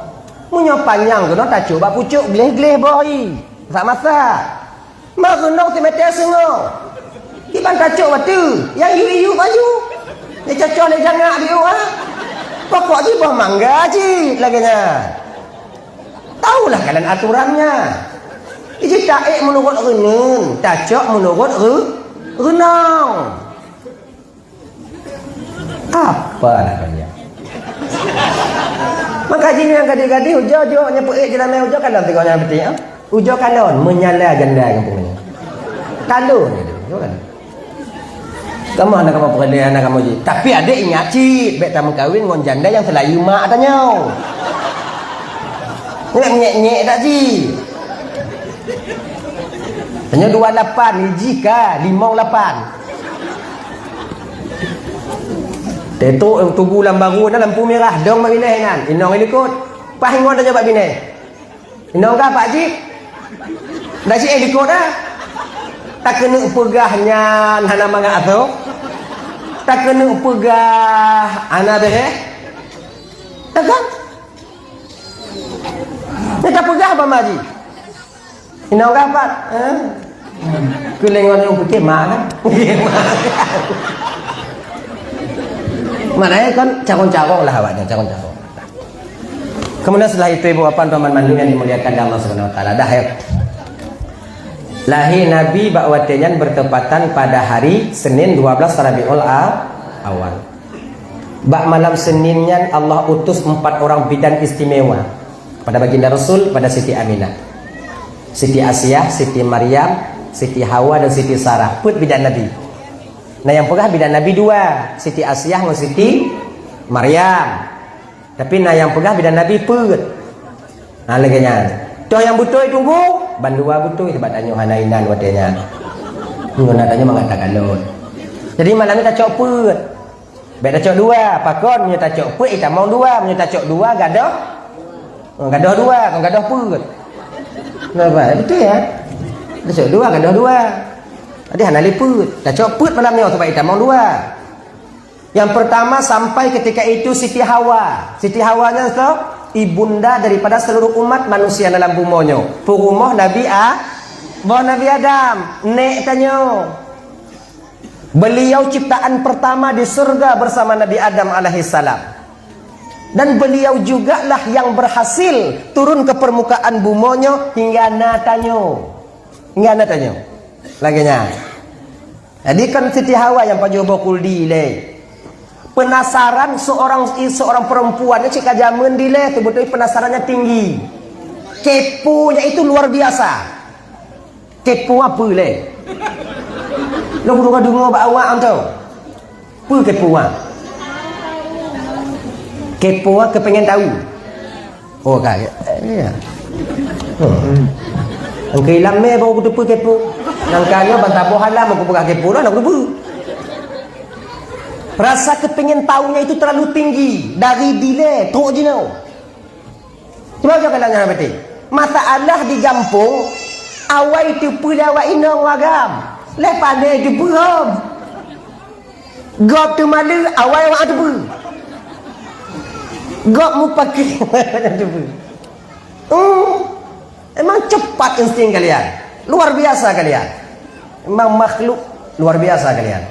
Meunyoe panyang keunoe tacok bak pucok gleh-gleh boh i. Masak-masak. Ma reunong simeter singoh. Kiban tacok watèe nyang yue-yue baju. Nyang cocok lé jangak di luwa. Pokok jih boh mangga cit lagèe nyan. Tahulah kalian aturannya. Iji taék meunurot reunong, tacok meunurot re-, reunong. Apa lah kalian? Maka jih nyang gadih-gadih ujoe-ujoe nyang peuék jeulamèe ujoe kalon tiga nyang peuting, ah. Ujoe kalon menyala janda kampung nyoe. Kalon gitu, kan? Kamoe hana kamoe peureulèe, hana kamoe ji. Tapi adék ingat cit, bèk tameukawen ngon janda nyang seulayeue mak tanyoe. Nyek-nyek-nyek dak ji. Tanyoe dua lapan, iji ka limong lapan. Teto tugu lam baru na lampu mirah, dong bak binéh inan. Inong i likot. Paih ngon tanyoe bak binéh. Inong ka pak jih. Dak si eh likot dah. Takeuneuk peugah nyan hana mangat asoe. Takeuneuk peugah hana bèrèh. Dah kan? Nyang tapeugah bak mak jih. Inong ka pat, eh? Keulengon nyang putih mak kan? Maknanya kan carong-carong lah awaknyan, carong-carong. Kemudian setelah itu ibu bapak teman mandum yang dimuliakan oleh Allah Subhanahu wa taala, dah ya. Lahir Nabi bak watèe nyan bertepatan pada hari Senin dua belas Rabiul A-, Awal. Bak malam Senin nyan Allah utus empat orang bidan istimewa pada baginda Rasul, pada Siti Aminah. Siti Asiah, Siti Maryam, Siti Hawa dan Siti Sarah. Peuet bidan Nabi. Nah, nyang peugah bidan Nabi dua, Siti Asiah ngon Siti Maryam. Tapi na nyang peugah bidan Nabi peuet. Ha, lagèe nyan. Toh nyang beutôi tunggu, bandua beutôi sebab tanyoe hana inan watèe nyan. Ngon na tanyoe mangat takalon. Jadi malam ni tacok peuet. Bèk tacok dua, pakon meunyoe tacok peuet itamong dua, meunyoe tacok dua gadoh. Oh, gadoh dua, kon gadoh peuet. Nampak? Betul ya? Tacok dua, gadoh dua. Jadi hana lé peuet. Tacok peuet malam nyoe sebab itamong dua. Yang pertama sampai ketika itu Siti Hawa. Siti Hawa nyan soe? Ibunda daripada seluruh umat manusia dalam bumoe nyoe. Peurumoh Nabi A-, boh Nabi Adam, nek tanyoe. Beliau ciptaan pertama di surga bersama Nabi Adam alaihissalam. Dan beliau jugalah yang berhasil turun ke permukaan bumoe nyoe hingga na tanyoe. Hingga na tanyoe. Lagèe nyan. Jadi kan Siti Hawa nyang pajoh boh kuldi lé. Penasaran seorang, seorang perempuan ni cit ka jameun dilèe, beutôi penasarannya tinggi. Keponya itu luar biasa. Kepo apa lé? Lôn deungoe bak awak tu. Peue kepo, ha? Kepo, ha, keupengen tahu. Oh, ka, ya. Hmm. Engkau ilam meh baru kuteupeu kepo. Nangka nyoe ban taboh halam aku peugah kepo lah, nak kuteupeu. Rasa kepingin tahunya itu terlalu tinggi. Dari dilée trok jinoe. Cuba cok keunan nyan beutôi. Masalah di gampông, awai teupeu lé awak inong agam. Leh pané teupeu hom. Gob teumaleue, awai awak teupeu. Gob mupakée, awai awak teupeu. Hmm. Emang cepat insting kalian. Luar biasa kalian. Emang makhluk luar biasa kalian.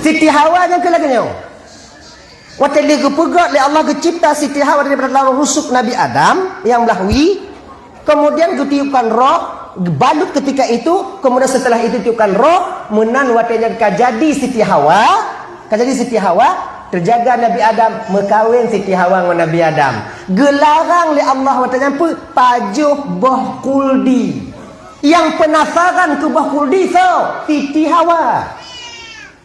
Siti Hawa nyang keu lagée nyoe. Watée lheueh geupeugét lé Allah geucipta Siti Hawa daripada dalam rusuk Nabi Adam nyang blah wie, kemudian geutiupkan roh, balut ketika itu, kemudian setelah itu tiupkan roh, meunan watée nyan ka jadi Siti Hawa, ka jadi Siti Hawa, teujaga Nabi Adam, meukawen Siti Hawa ngon Nabi Adam. Geularang lé Allah watée nyan peue? Pajoh boh khuldi. Nyang peunasaran keu boh khuldi soe? Siti Hawa.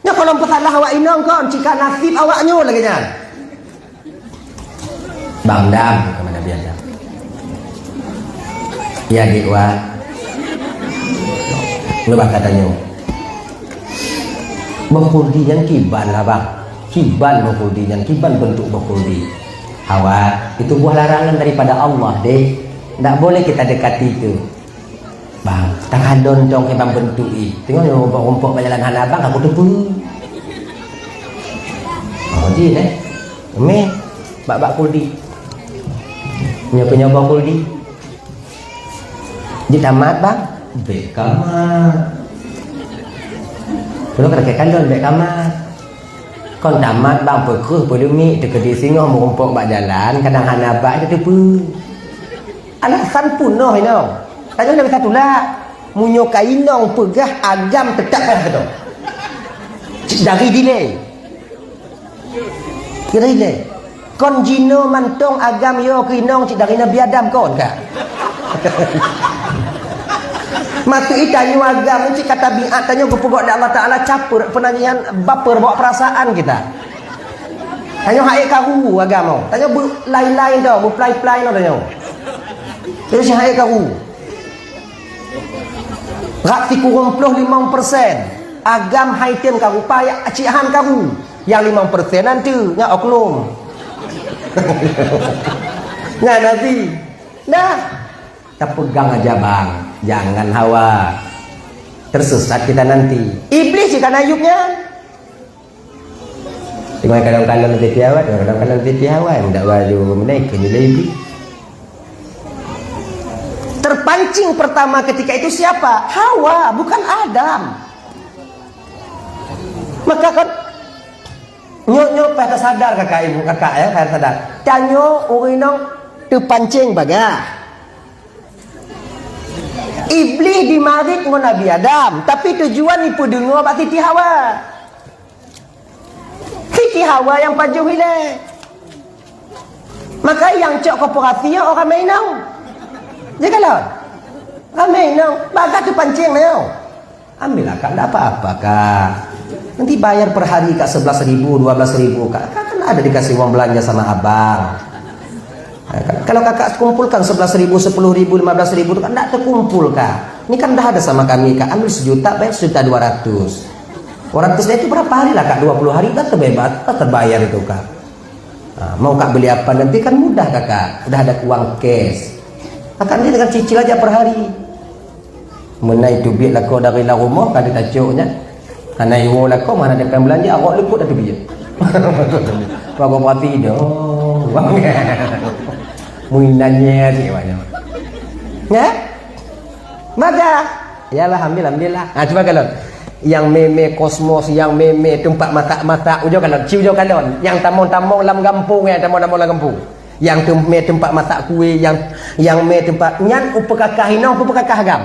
Nyoe kon lôn peusalah awak inong kon, cit ka naseb awak nyoe lagée nyan. Bang dam, keu Nabi Adam. Ya, dik wa. Leubeh ka tanyoe. Boh khuldi nyan kiban lah, Bang. Kiban boh khuldi nyan, kiban bentuk boh khuldi. Hawa, itu buah larangan daripada Allah, deh. Ndak boleh kita dekati itu. Bang, tang hadon cong keu bang bentuk i. Teungoh nyoe rumpok-rumpok bak jalan hana bang, aku teupeu. Oh, jih, eh. Meh, bak-bak kuldi. Nyoe keu nyoe bak kuldi. Jih tamat, bang? Bèk kamat. Kalau kata kandon, bèk kamat. Kon tamat bang, peukreueh peuleumiek, teukeudi singoh meurumpok bak jalan, kadang hana bak, itu teupeu. Alasan pun noh inong. Tanyoe na bisa tulak. Meunyoe ka inong peugah agam teutap payah keudong. Cit dari dilée. Kira dilée. Kon jinoe mantong agam yo keu inong cit dari Nabi Adam kon ka. Maksud i tanyoe agam cit ka tabiat tanyoe geupeugah lé Allah Taala caper, peunangihan baper bawa perasaan kita. Tanyoe hai karu agam oh. Tanyoe beulai-lai dah, beuplai-plai noh tanyoe. Jadi si hai karu. Rap sikureueng ploh limong persen. Agam hai tem karu, payah cit han karu. Yang limong persen nanti, nyak oknum. Nyan nanti. Nah, tapegang aja bang. Jangan hawa. Tersesat kita nanti. Iblis jih ka na yup nyan. Cuma kadang-kadang Siti Hawa, kadang-kadang Siti Hawa yang tak baju menaik ke jelebi. Terpancing pertama ketika itu siapa? Hawa, bukan Adam. Maka kan nyok-nyok payah tersadar kakak ibu kakak ya, payah sadar. Tanyoe ureueng inong terpancing bagah. Iblis dimarit ngon Nabi Adam, tapi tujuan ipeudeungoe bak Siti Hawa. Siti Hawa nyang pajoh ilée. Maka nyang cok koperasi nyoe ramé inong. Jaga lôn. Ramé inong. Bagah teupancing nyoe. Ambillah kak, ndak apa-apa kak. Nanti bayar per hari kak sebelas ribu, dua belas ribu kak. Kak kan ada dikasih uang belanja sama abang. Nah, kan, kalau kakak kumpulkan sebelas ribu, sepuluh ribu, lima belas ribu itu kan tidak terkumpul kak. Ini kan dah ada sama kami kak, ambil sejuta, bayar sejuta dua ratus. Dua ratus itu berapa hari lah kak? Dua puluh hari dah terbebas, dah terbayar itu kak. Nah, mau kak beli apa nanti kan mudah kakak, udah ada uang cash. Kakak ini dengan cicil aja per hari. Meunan teubiet lakoe dari lam rumoh ka jitacok nyan. Hana iwoe lakoe, mana dapeuet beulanja, awak leukuet dah teubiet. Bagoe perhati dong. Meunan nyan cit awak nyan. Ya? Maka, ya alhamdulillah, alhamdulillah. Ha, cuba kalon. Yang meme kosmos, yang meme tempat masak-masak, ujoe kalon, ci ujoe kalon. Yang tamong-tamong lam gampông, yang tamong-tamong lam gampông. Nyang teumé teumpat masak kué, nyang, nyang mé teumpat nyan upeukakah inong, upeukakah agam.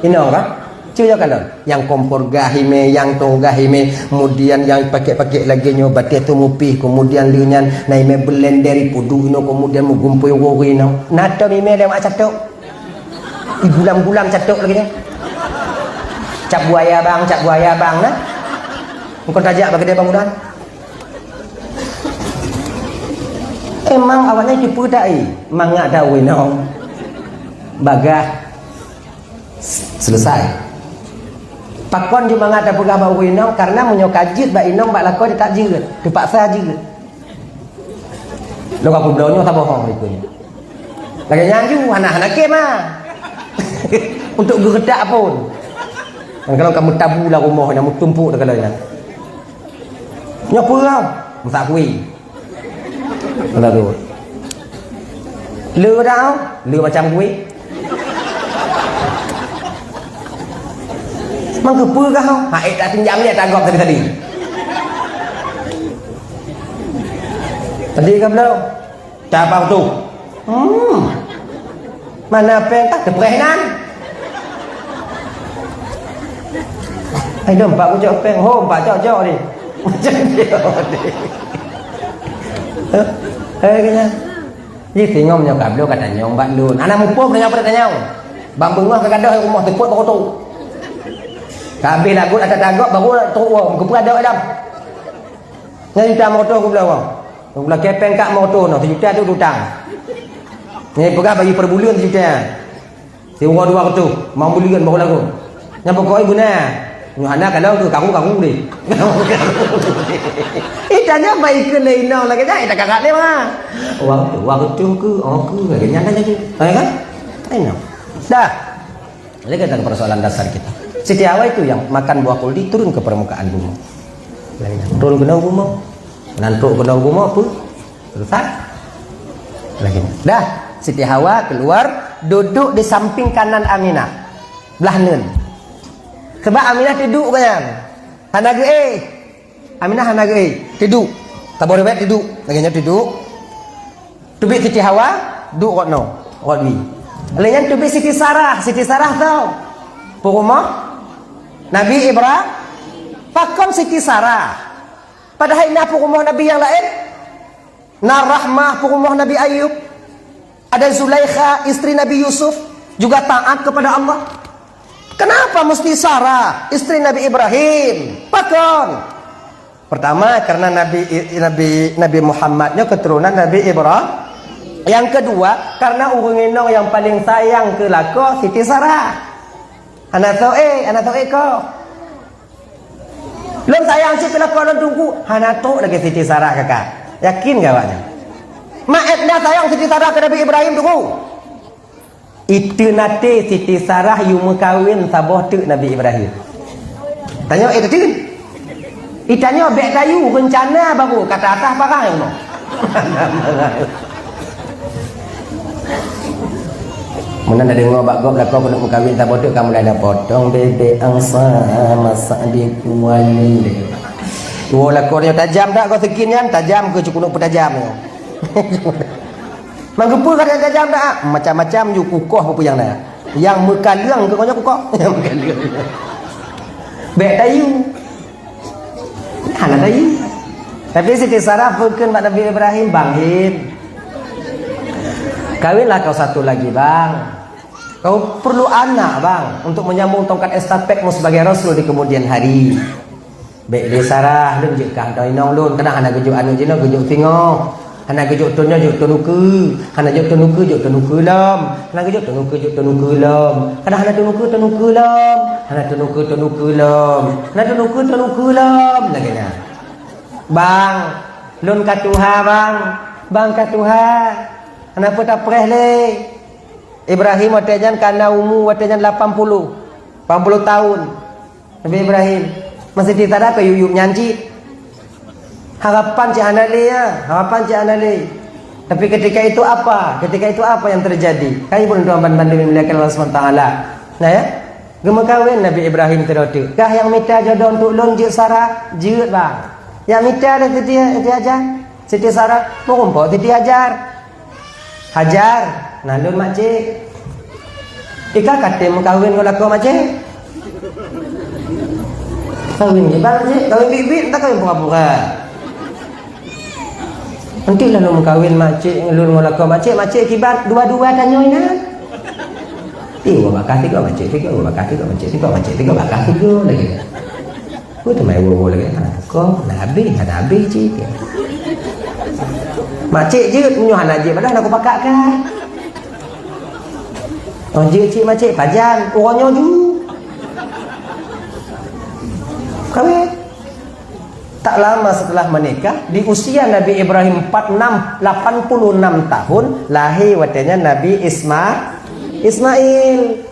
Inong ka? Cuba kalon. Nyang kompor gah imé, nyang tong gah imé, kemudian nyang pakèk-pakèk lagèe nyoe batèe teumupih, kemudian lheueh nyan na imé blender ipuduek inong, kemudian meugumpôi ureueng inong. Na tom imé lewat catok. Igulam-gulam catok lagèe nyan. Cap buaya bang, cap buaya bang, nah. Bukon tajak bak keudè bangunan. Emang awaknyan keupeue ta'i mangat tawoe inong bagah selesai. Pakon jeuet mangat tapeugah bak ureueng inong? Karena meunyoe ka jeuet bak inong bak lakoe, teutap jeuet, teupaksa jeuet. Lôn ka peubloe nyoe saboh ho ikeu nyoe. Lagèe nyan ju hana, hana kém ah. Untuk geuretak pun. Kadang-kadang ka meutabu lam rumoh nyan, meutumpôk teukalon nyan. Nyoe peue? Meusak kué. Lalu. Le dah, le macam kué. Mang keupeue kah? Ha, eh, tak pinjam dia, tak gop tadi-tadi. Tadi ka bloe? Siapa tu? Hmm. Mana péng tah teupreh nan? Hai dong, empat kucok péng. Ho, empat cok-cok ni. Macam dia ni. Hai, kena. Ji singoh nyoe ka bloe ka tanyong bak lôn. Anak muphom tanyong pada tanyong. Bang beungoh ka gadoh rumoh teupot bak tu. Ka habéh lagot ata tagok baru trok wong. Keupeue adoh lam? Nyan juta moto ku bloe wong. Ku bloe kepeng kak moto noh, sejuta tu utang. Nyan peugah bagi per buleuen sejuta. Siuroe dua reutôh, limong buleuen baru lagoe. Nyan pokok ié beuna. Nyoe hana kalau tu karu-karu deh. Ih, tanyong bak ikeu lé inong lagèe nyan, eh, tak kakak lé mah. Wah, wah reutôh ke, oh ke, lagèe nyan dah jadi. Hai kan? Hai noh. Dah. Jadi kita ke persoalan dasar kita. Siti Hawa itu yang makan buah kuldi turun ke permukaan bumi. Turun ke dalam bumi. Nantuk ke dalam bumi apa? Susah. Lagi. Dah, Siti Hawa keluar, duduk di samping kanan Aminah. Blah neun. Sebab Aminah teuduek kan. Hana geuéh. Aminah hana geuéh. Teuduek. Saboh riwayat teuduek. Lagèe nyan teuduek. Teubiet Siti Hawa, duek rot noe, rot wie. Lheueh nyan teubiet Siti Sarah. Siti Sarah tau. Peurumoh Nabi Ibra-, pakon Siti Sarah? Padahai na peurumoh Nabi nyang laén. Na Rahmah, peurumoh Nabi Ayub. Ada Zulaikha, istri Nabi Yusuf, juga taat kepada Allah. Kenapa mesti Sarah, istri Nabi Ibrahim? Pakon? Pertama, karena Nabi, Nabi, Nabi Muhammad nyoe keturunan Nabi Ibrahim. Yang kedua, karena ureueng inong nyang paling sayang keu lakoe Siti Sarah. Hana soe, hana soe ko. Lôn sayang cit keu lakoe lôn Teungku, hana trok lagèe Siti Sarah kakak. Yakin keu awaknyan? Maet na sayang Siti Sarah keu Nabi Ibrahim Teungku. Iteun até Siti Sarah yue meukawen saboh teuk Nabi Ibrahim. Tanyoe, eh, iteun. Itanyoe bèk tayue reuncana baru kata atas parang nyoe. Meunan na deungoe bak gob lakoe keuneuk meukawen saboh teuk ka mulai na potong bebek angsa masak di kuali. Woe lakoe nyoe tajam dak goe sikin nyan, tajam keu cukup peutajam nyoe. Mang keupeue ka tajam dak? Macam-macam ju kukoh peue nyang na. Nyang meukaleueng keu nyoe kukoh. Nyang meukaleueng. Bèk tayue. Hana lagi. Tapi Siti Sarah peukheun bak Nabi Ibrahim, "Bang Hin, kawinlah kau satu lagi, Bang. Kau perlu anak, Bang, untuk menyambung tongkat estafetmu sebagai rasul di kemudian hari." Bèk lé Sarah, lôn jeuet kah droe inong lôn, keunan hana geujok aneuk jinoe, geujok singoh. Hana geujok thôn nyoe, jok thôn ukeue. Hana jok thôn ukeue, jok thôn ukeue lom. Hana geujok thôn ukeue, jok thôn ukeue lom. Hana, hana thôn ukeue, thôn ukeue lom. Hana thôn ukeue, thôn ukeue lom. Hana thôn ukeue, thôn ukeue lom. Lagèe nyan. Bang, lôn ka tuha, Bang. Bang ka tuha. Hana peue tapreh lé. Ibrahim watèe nyan ka na umu watèe nyan lapan puluh. Lapan puluh tahun. Nabi Ibrahim, masih di tanah keu yup-yup nyan cit. Harapan cit hana lé, ya. Harapan cit hana lé. Tapi ketika itu apa? Ketika itu apa yang terjadi? Kan ibu tuan ban bandum dimuliakan Allah Subhanahu Wa Taala. Nah, ya. Geumeukawen Nabi Ibrahim sidroe teuk. Kah nyang mita jodoh untuk lôn jeuet Sarah? Jeuet, Bang. Nyang mita lé Siti, Siti Hajar? Siti Sarah? Meurumpok Siti Hajar. Hajar, na lôn makcik. Ika ka tem meukawen ngon lakoe makcik? Kawin kiban makcik, kawin biet-biet, entah kawin pura-pura. Nanti lalu meukawen makcik, lôn ngon lakoe makcik, makcik kiban, dua-dua tanyoe inan. Tiga bakah tiga makcik, tiga bakah tiga makcik, tiga makcik, tiga bakah tiga lagi. Ku teumai woe-woe lagi. Kong, na habéh, hana habéh cit. Makcik jeuet, meunyoe hana jeuet, padahai na kupakak kan. Oh, jeuet cit makcik, pajan, uroe nyoe ju. Kawin. Tak lama setelah menikah, di usia Nabi Ibrahim empat enam, lapan puluh enam tahun, lahir watée nyan Nabi Isma-, Ismail.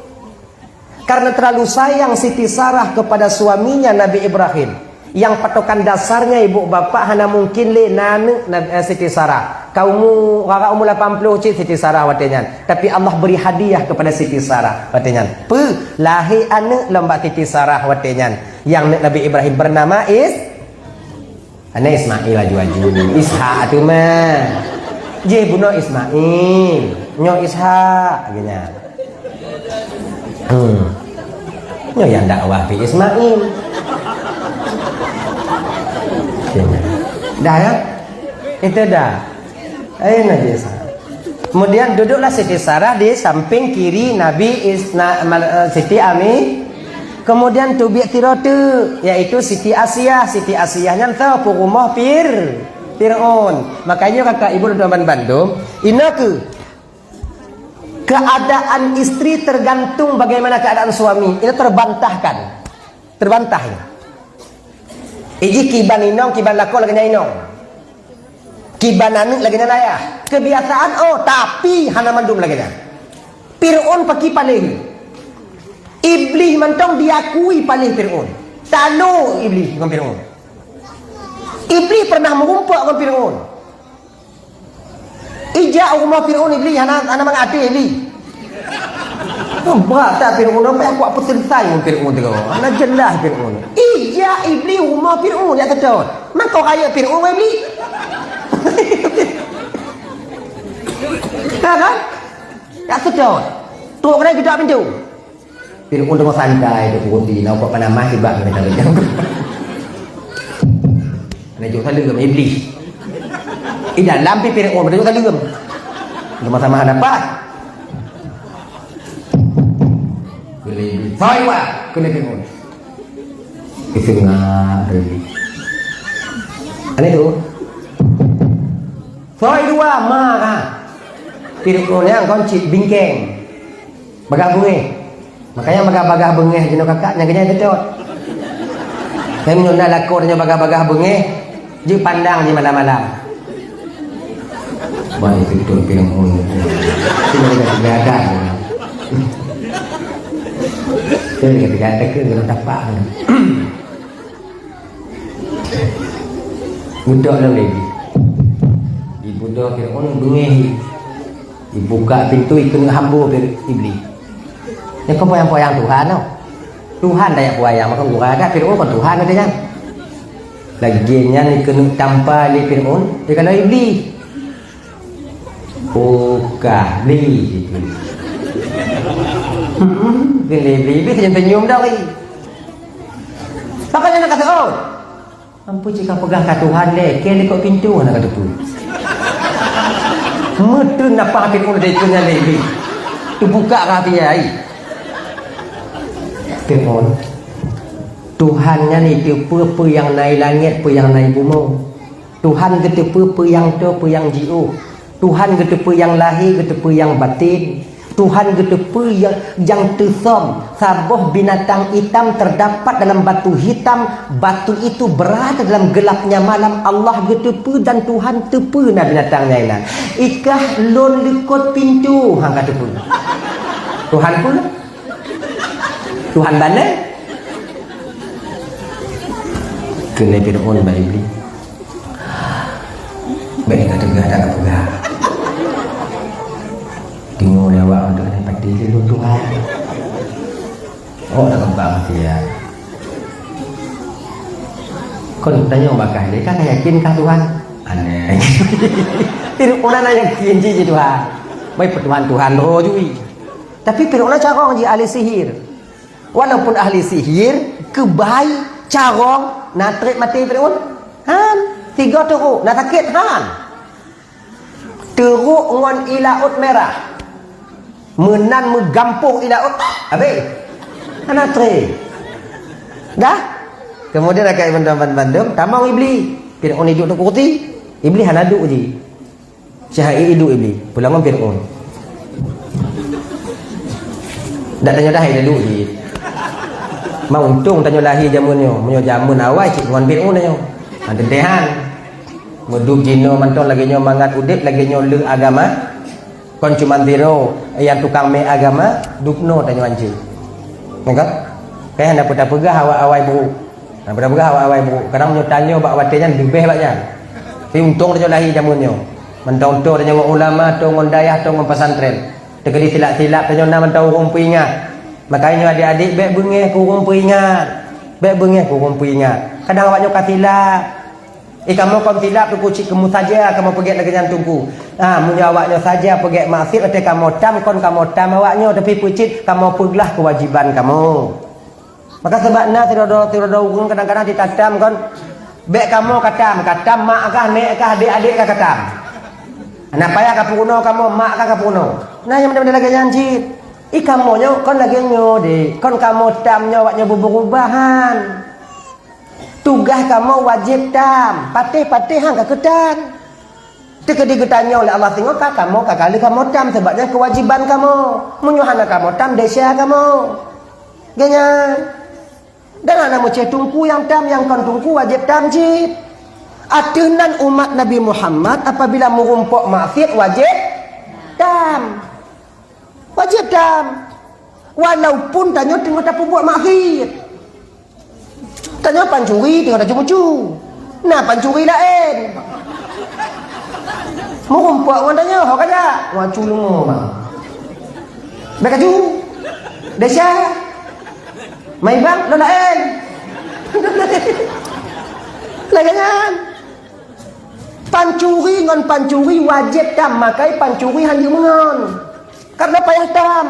Karena terlalu sayang Siti Sarah kepada suaminya Nabi Ibrahim, yang patokan dasarnya ibu bapak hana mungkin lé na aneuk Nabi, eh, Siti Sarah. Ka umu, rara umu lapan puluh cit Siti Sarah watée nyan. Tapi Allah beri hadiah kepada Siti Sarah watée nyan. Peue? Lahé aneuk lom bak Siti Sarah watée nyan. Nyang neuk Nabi Ibrahim bernama Is-, aneuk Ismail aju-aju. Ishak tu mah. Jih bunoe Ismail. Nyoe Ishak, geunya. Hmm. Nyoe nyang dakwah pi Ismail. Geunya. Dah ya? Itu dah. Eh, Nabi Ishak. Kemudian duduklah Siti Sarah di samping kiri Nabi Is-, na-, mal-, eh, Siti Ami. Kemudian teubiet sidroe teuk, yaitu Siti Asiah. Siti Asiah nyan tho peurumoh Fir-, Fir'aun. Makanya kakak ibu dan teman bandum, inoe keuh, keadaan istri tergantung bagaimana keadaan suami. Ini terbantahkan. Terbantah ini. Iji kiban inong, kiban lakoe lagée nyan inong. Kiban aneuk lagée nyan ayah. Kebiasaan, oh, tapi hana mandum lagée nyan. Fir'aun paki paléh. Iblih mantong diakui paléh Fir'aun. Talo Iblih ngon Fir'aun. Iblih pernah meurumpok ngon Fir'aun. Ijak u rumoh Fir'aun Iblih, hana, hana mangat até Iblih. Brat that Fir'aun, apa yang kuat peuseunsai ngon Fir'aun tu? Hana jeulaih Fir'aun. Ijak Iblih u rumoh Fir'aun, jak seutôt. Mangko rayeuk Fir'aun ngon Iblih. Ha kan? Jak seutôt. Trok keunan geudak pintoe. Fir'aun teungoh santai, duk peuruti, na upat panamah sibak keuneuk tareujang. Neujok saleuem Iblih. Di dalam pi Fir'aun neujok saleuem. Sama-sama dapat. Keuneuk Iblih. Sai wa, keuneuk Fir'aun. Keusengak Iblih. Aneh tu. Soi dua ma ka. Fir'aun nyang kon cit bingkeng. Bagah beungéh. Makanya bagah-bagah beungéh jinoe kakak nyang keujai teutôt. Tapi meunyoe na lakoe nyoe bagah-bagah beungéh, jeuet pandang di malam-malam. Baik betul Fir'aun. Itu mereka tiga ada. Itu mereka tiga ada ke dalam tapak. Budok lom lé Iblih. Di budok Fir'aun beungéh. Ibuka pintoe, ikeuneuk hambo Fir-, Iblih. Nyoe kon peuyang-peuyang Tuhan nyoe. Tuhan dak jak peuyang, maka gura dak Fir'aun kon Tuhan gata nyan. Lagée nyan ikeuneuk tampa lé Fir'aun, ikalon Iblih. Buka beli itu. Beli beli beli senyum senyum dah ri. Maka jangan kata oh. Ampun cika peugah ka Tuhan lé, ke likot pintu hana ka teupeu. Meuteun napa hati pun dari tu nyali beli. Tu buka ka hati ai. Fir'aun. Tuhan nyan itu peue-peue nyang na i langét, peue nyang na i bumoe. Tuhan geuteupeue peue nyang toe, peue nyang jiôh. Tuhan geuteupeue nyang lahé, geuteupeue nyang baten. Tuhan geuteupeue nyang, nyang teusöm. Saboh binatang itam teudapat dalam batu hitam, batu itu berada dalam gelapnya malam. Allah geuteupeue dan Tuhan teupeue na binatang nyan inan. Ikah lôn likot pintu, hang ka teupeue. Tuhan peue? Tuhan bana? Keuneuk Fir'aun bak Iblih. Bèk ka teuga, ka teuga. Deungoe lé awak, untuk ada pati lé lôn Tuhan. Oh, tak kembang dia. Kon tanyong bakah dia, kan yakin kah Tuhan? Aneh. Fir'aun na yakin ji, ji Tuhan. Baik Tuhan, Tuhan roh jui. Tapi Fir'aun carông jih ahli sihir. Walaupun ahli sihir, keubai, carông, na trép maté Fir'aun? Han. Tiga teurok, na sakét? Han. Teurok ngon ié laôt mirah. Meunan meugampông ié laôt, habéh. Hana trép. Dah? Kemudian akai bandum-bandum tamong Iblis. Fir'aun iduek di kursi, Iblis hana duek ji. Syahai iduek Iblis, pulang ngon Fir'aun. Dak tanyoe dah iduek ji. Ma untông tanyoe lahé jameun nyoe, meunyoe jameun awai cit ngon Fir'aun tanyoe. Ha, teuntèe han. Meuduek jinoe mantong lagèe nyoe mangat udép lagèe nyoe le agama. Kon cuman sidroe nyang tukang mé agama, dubnoe tanyoe hanjeuet. Nyan kan? Kayah na peue tapeugah awai-awai brôk. Na peue tapeugah awai-awai brôk. Kadang nyoe tanyoe bak watèe nyan leubeh bak nyan. Tapi untông tanyoe lahé jameun nyoe. Mantong tô tanyoe ngon ulama, tô ngon dayah, tô ngon pesantren. Teukeudi silap-silap tanyoe na mantong ureueng peuingat. Makajih nyoe adik-adik bèk beungèh keu ureueng peuingat. Bèk beungèh keu ureueng peuingat. Kadang awak nyoe ka silap. Eh, kamoe kon silap teungku cit keumu saja kamoe peugèt lagèe nyan teungku. Ah, meunyoe awak nyoe saja peugèt maksiet, watèe kamoe tam kon kamoe tam awak nyoe, tapi peucit kamoe peuglah keuwajéban kamoe. Maka sabab na sidroe-sidroe ureueng kadang-kadang jitatam kon, bèk kamoe katam, katam mak kah, nèk kah, adék-adék kah katam. Hana payah kapeurunoe kamoe, mak kah kapeurunoe. Na nyang model-model lagèe nyan cit. Eh, kamoe nyoe kon lagèe nyoe deh, kon kamoe tam nyoe awak nyoe beubeurubah han. Tugaih kamoe wajéb tam, patéh-patéh han ka keuh tan. Teukeudi geutanyong lé Allah singoh ka kamoe ka kali kamoe tam, sabab nyan keuwajéban kamoe. Meunyoe hana kamoe tam, desya kamoe. Geuh nyan. Dan hana meucéh teungku nyang tam, nyang kon teungku wajéb tam cit. Ateueh nan umat Nabi Muhammad apabila meurumpok maksiet wajéb tam. Wajéb tam. Walaupun tanyoe teungoh tapeubuet maksiet. Tanyoe pancuri teungoh tacu-mucu. Na pancuri laén. Meurumpok ngon tanyoe, ho ka jak. Wacu leumô, bang. Bèk kaju. Desya. Mai bang, lôn laén. Lagèe nyan. Pancuri ngon pancuri wajéb tam, makai pancuri han jeuet meungon. Karena payah tam.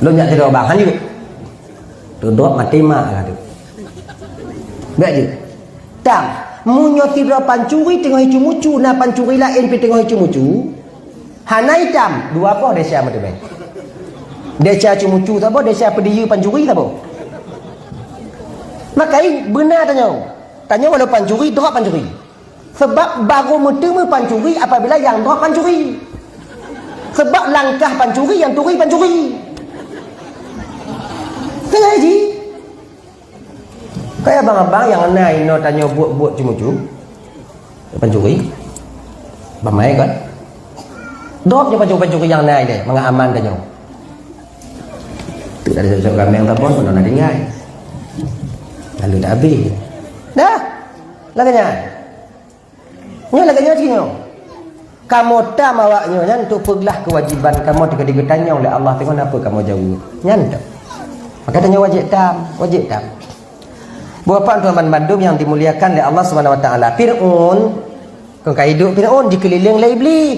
Lôn jak sidroe bang, han jeuet. Teudrop maté mak lah tu. Bèk jeuet. Tam, meunyoe sidroe pancuri teungoh icu-mucu, na pancuri laén pih teungoh icu-mucu, hana itam, dua boh desya meuteumé. Desya cu-mucu saboh, desya peudiyeu pancuri saboh. Makai beuna tanyoe. Tanyoe walau pancuri, drop pancuri. Sabab barô meuteumé pancuri apabila nyang drop pancuri. Sabab langkah pancuri nyang turi pancuri. Tengah ji. Kaya abang-abang nyang na inoe tanyoe buet-buet cu-mucu. Pancuri. Bamai kan? Drop je pancuri-pancuri nyang na ilèe, mangat aman tanyoe. Tu dah ada sok-sok gameng tapon, pun na tinggai. Lalu dah habis. Dah. Lagèe nyan. Nyoe lagèe nyoe cit nyoe. Kamoe tam awak nyoe nyan untuk peuglah keuwajéban kamoe teuka digeutanyong lé Allah teungoh na peue kamoe jaweueb. Nyan tu. Maka tanyoe wajéb tam, wajéb tam. Bapak tuan bandum nyang dimuliakan lé Allah Subhanahu Wa Taala. Firaun, kon ka iduek Firaun dikeulileng lé Iblih.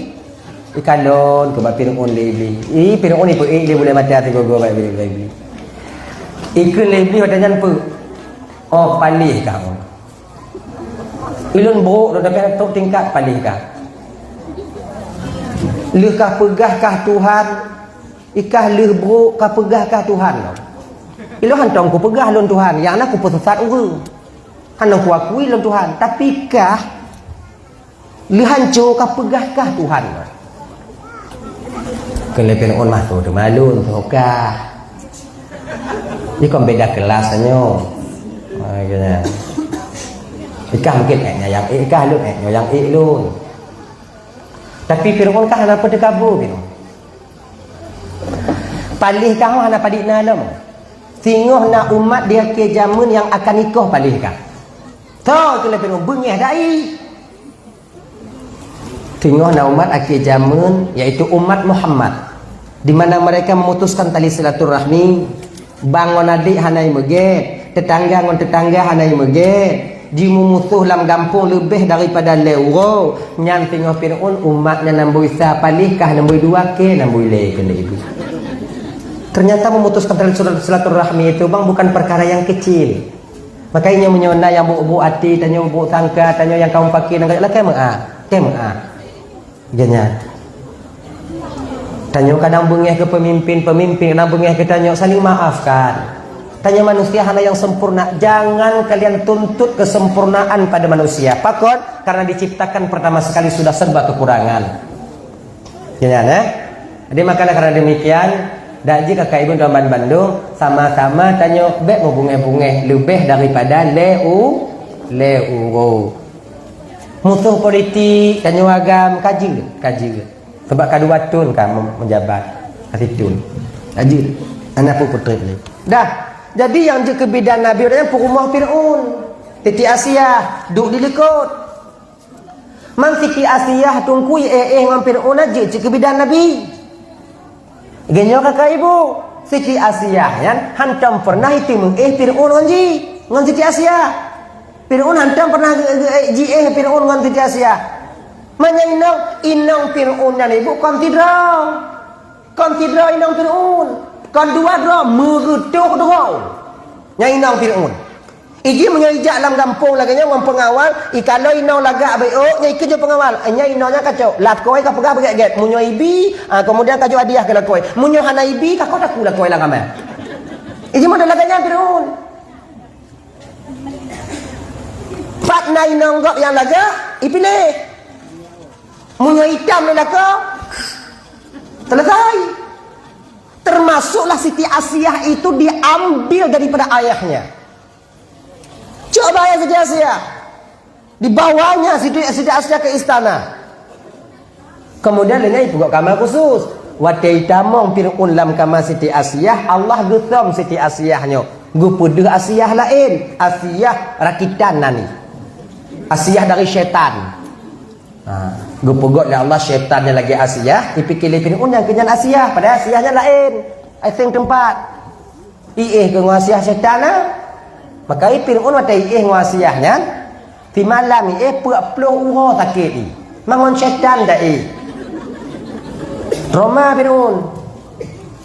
Ikalon keu bak Firaun lé Iblih. Ih, Firaun ipeuék lé bulèe mata sigoe-goe bak Iblih. Ikheun lé Iblih watèe nyan peue? Oh, paléh kamoe. Ulôn brôk lôn, tapi hana trôk tingkat paléh kah. Lheueh kah peugah kah Tuhan, ikah lheueh brôk kah peugah kah Tuhan lôn. Ilôn hántom kupeugah lôn Tuhan, nyang na kupeusesat ureueng. Hana kuakui lôn Tuhan, tapi kah lheueh hanco kah peugah kah Tuhan lôn. Keu lé Firaun mah, "Soe teuma lôn, soe kah? Ikah beda kelas nyoe." Ha, gitu. Ikah mungkin ék nyoe nyang ék kah lôn, ék nyoe nyang ék lôn. Tapi Firaun kah hana peuteukabu, Firaun. Paléh kah hana padit na lom. Singoh na umat di akhé jameun nyang akan ikoh paléh kah. Tho, keu lé Firaun beungéh dai. Teungoh na umat akhé jameun, yaitu umat Muhammad, di mana mereka memutuskan tali silaturahmi, bang ngon adék hana jimeugét, teutangga ngon teutangga hana jimeugét, jimumusoh lam gampông leubeh daripada lhèe uroe. Nyan teungoh Firaun umat nyan namboi sa paléh kah namboi dua keu namboi lhèe keu ibu. Ternyata memutuskan tali silaturahmi itu, bang, bukan perkara yang kecil. Makajih nyoe meunyoe na nyang brôk-brôk até, tanyoe brôk sangka, tanyoe nyang kaum paké, nyang lakèe meu'ah, lakèe meu'ah. Geuh nyan. Tanyoe kadang beungéh keu peumimpén, peumimpén kadang beungéh keu tanyoe, saling maafkan. Tanyoe manusia hana nyang sempurna. Jangan kalian tuntut kesempurnaan pada manusia. Pakon? Karena diciptakan pertama sekali sudah serba kekurangan. Nyan, eh? Jadi, maka karena demikian, dak jeuet kakak ibu teman bandum, sama-sama tanyoe bèk meubungéh-bungéh leubeh daripada lé u-, lé uroe. Musoh politik tanyoe agam ka jeuet, ka jeuet. Sebab ka dua thon ka mem-, menjabat. Ka sithon. Ka jeuet. Aneuk putri lé. Dah. Jadi nyang jeuet keu bidan Nabi nyan peurumoh Fir'aun. Siti Asiah duek di likot. Man Siti Asiah teungku éh-éh ngon Fir'aun jeuet cit keu bidan Nabi. Geunyoe kakak ibu, Siti Asiah nyan hantom pernah iteumeung éh Fir'aun ngon ji, ngon Siti Asiah. Fir'aun hantom pernah ge-, ge-, jiéh Fir'aun ngon Siti Asiah. Meunyoe inong, inong Fir'aun nyan ibu kon sidroe. Kon sidroe inong Fir'aun. Kon dua droe, meureutoh droe. Nyan inong Fir'aun. Iji meunyoe ijak lam gampông lagèe nyoe ngon peungawal, ikalon inong lagak beuôk, nyan ikeue pengawal. Nyan inong nyan kacok. Lakoe ka peugah beugèt-gèt. Meunyoe ibi, ah, kemudian kajok hadiah keu lakoe. Meunyoe hana ibi, ka kota ku lakoe lam kamar. Iji model lagèe nyan Fir'aun. Pat na inong gob nyang lagak, ipiléh. Meunyoe itam lé lakoe, selesai. Termasuklah Siti Asiah itu diambil daripada ayahnya. Coba ya Siti Asiah. Dibawanya Siti, Siti Asiah ke istana. Kemudian lé nyan ipeugöt kama khusus. Watèe itamong Fir'aun lam kama Siti Asiah, Allah geusöm Siti Asiah nyoe. Geupeudeuh Asiah laén. Asiah rakitan nani. Asiah dari syaitan. Ha, geupeugöt lé Allah syaitan nyang lagèe Asiah, ipike lé Fir'aun nyang keu nyan Asiah, padahai Asiah nyan laén. Asèng teumpat. Iéh keu ngon Asiah syaitan na. Maka i Fir'aun watèe iéh ngon Asiah nyan, simalam iéh peuet ploh uroe sakét i. Mangon syaitan dak i. Trauma Fir'aun.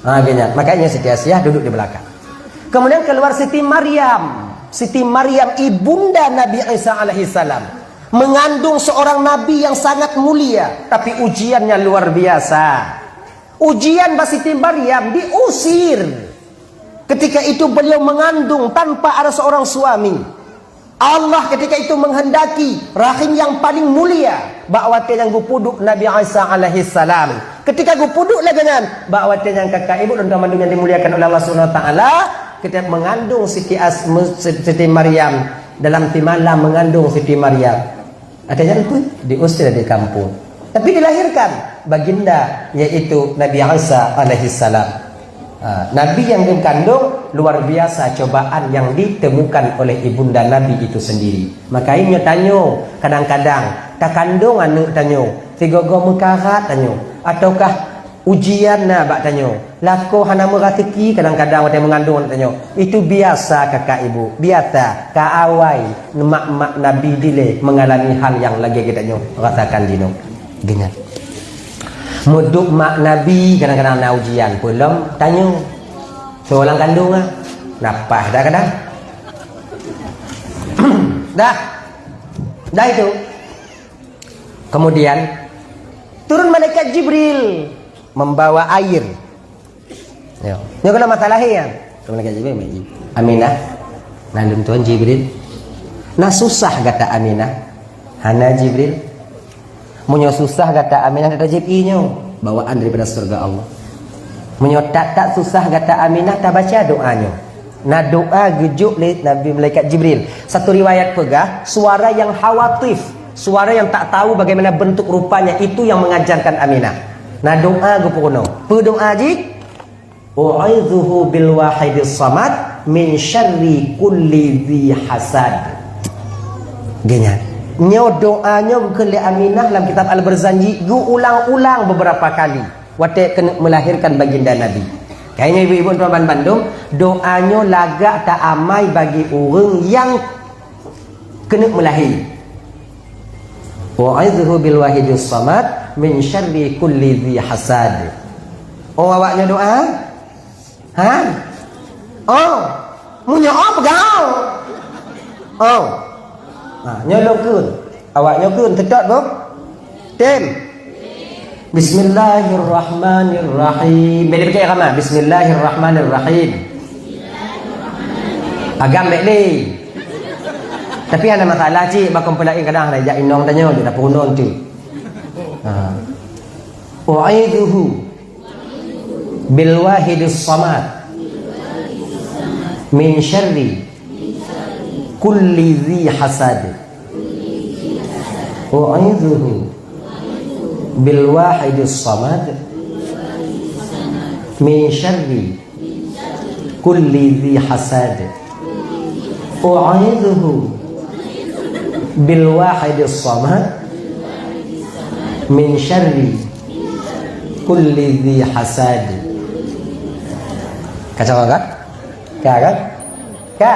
Ha, geuh nyan. Makanya Siti Asiah duduk di belakang. Kemudian keluar Siti Maryam. Siti Maryam ibunda Nabi Isa alaihissalam. Mengandung seorang nabi yang sangat mulia, tapi ujiannya luar biasa. Ujian bak Siti Maryam diusir. Ketika itu beliau mengandung tanpa ada seorang suami. Allah ketika itu menghendaki rahim yang paling mulia bak watèe nyang geupeuduek Nabi Isa alaihissalam. Ketika geupeuduek lagèe nyan, bak watèe nyang kakak ibu dan teman-teman yang dimuliakan oleh Allah Subhanahu wa taala, ketika mengandung Siti As-, Siti Maryam, dalam simalam mengandung Siti Maryam. Artinya itu diusir dari kampung. Tapi dilahirkan baginda, yaitu Nabi Isa alaihissalam. Ha, Nabi yang dikandung luar biasa cobaan yang ditemukan oleh ibunda Nabi itu sendiri. Maka nyoe tanyoe kadang-kadang takandung aneuk tanyoe, sigoe-goe meukarat tanyoe, ataukah ujian na bak tanyoe. Lakoe hana meuraseuki kadang-kadang watèe meungandung aneuk tanyoe. Itu biasa kakak ibu, biasa. Ka awai mak-mak Nabi dilée mengalami hal nyang lagèe geutanyoe rasakan jinoe. Geuh nyan. Meuduek mak Nabi kadang-kadang na ujian, peulom tanyoe. Soe lam kandung ah, nafah dah kadang. Dah. Dah itu. Kemudian turun malaikat Jibril membawa air. Ya. Nyoe keunoe masalah ya. Turun malaikat Jibril mai. Aminah. Nah, lôn tuan Jibril. Nah, susah gata Aminah. Hana Jibril. Meunyoe susah gata Aminah, tatajép ie nyoe, bawaan daripada syurga Allah. Meunyoe that-that susah gata Aminah, tabaca doa nyoe. Na doa geujok lé Nabi Malaikat Jibril. Satu riwayat peugah, suara yang khawatif, suara yang tak tahu bagaimana bentuk rupanya, itu yang mengajarkan Aminah. Na doa geupeurunoe. Peue doa jih? "U'idzuhu bil wahidis samad min syarri kulli dzi hasad." Geuh nyan. Nyoe doa nyoe geukheun lé Aminah lam kitab Al-Barzanji geuulang-ulang beberapa kali watée keuneuk melahirkan baginda Nabi. Kayanya ibu-ibu tuan bandum, doa nyoe lagak ta amai bagi ureuëng nyang keuneuk meulahé. "U'idzuhu bil wahidis samad min syarri kulli dzi hasad." Oh, awak nyoe doa? Ha? Oh. Meunyoe oh, peugah oh. Oh. Ha, nyoe lôn kheun. Awak nyoe kheun, teutôt boh. Tem. Bismillahirrahmanirrahim. Bèk dipike rama. Bismillahirrahmanirrahim. Agam bèk lé. Tapi hana masalah cit, bak kampung laén kadang hana jak inong tanyoe, jak dapur inong cit. Ha. U'idzuhu bil wahidis samad min syarri kulli dzi hasad. U'idzuhu bil wahidis samad min syarri kulli dzi hasad. U'idzuhu bil wahidis samad min syarri kulli dzi hasad. Kacau kan? Ka kan? Ka?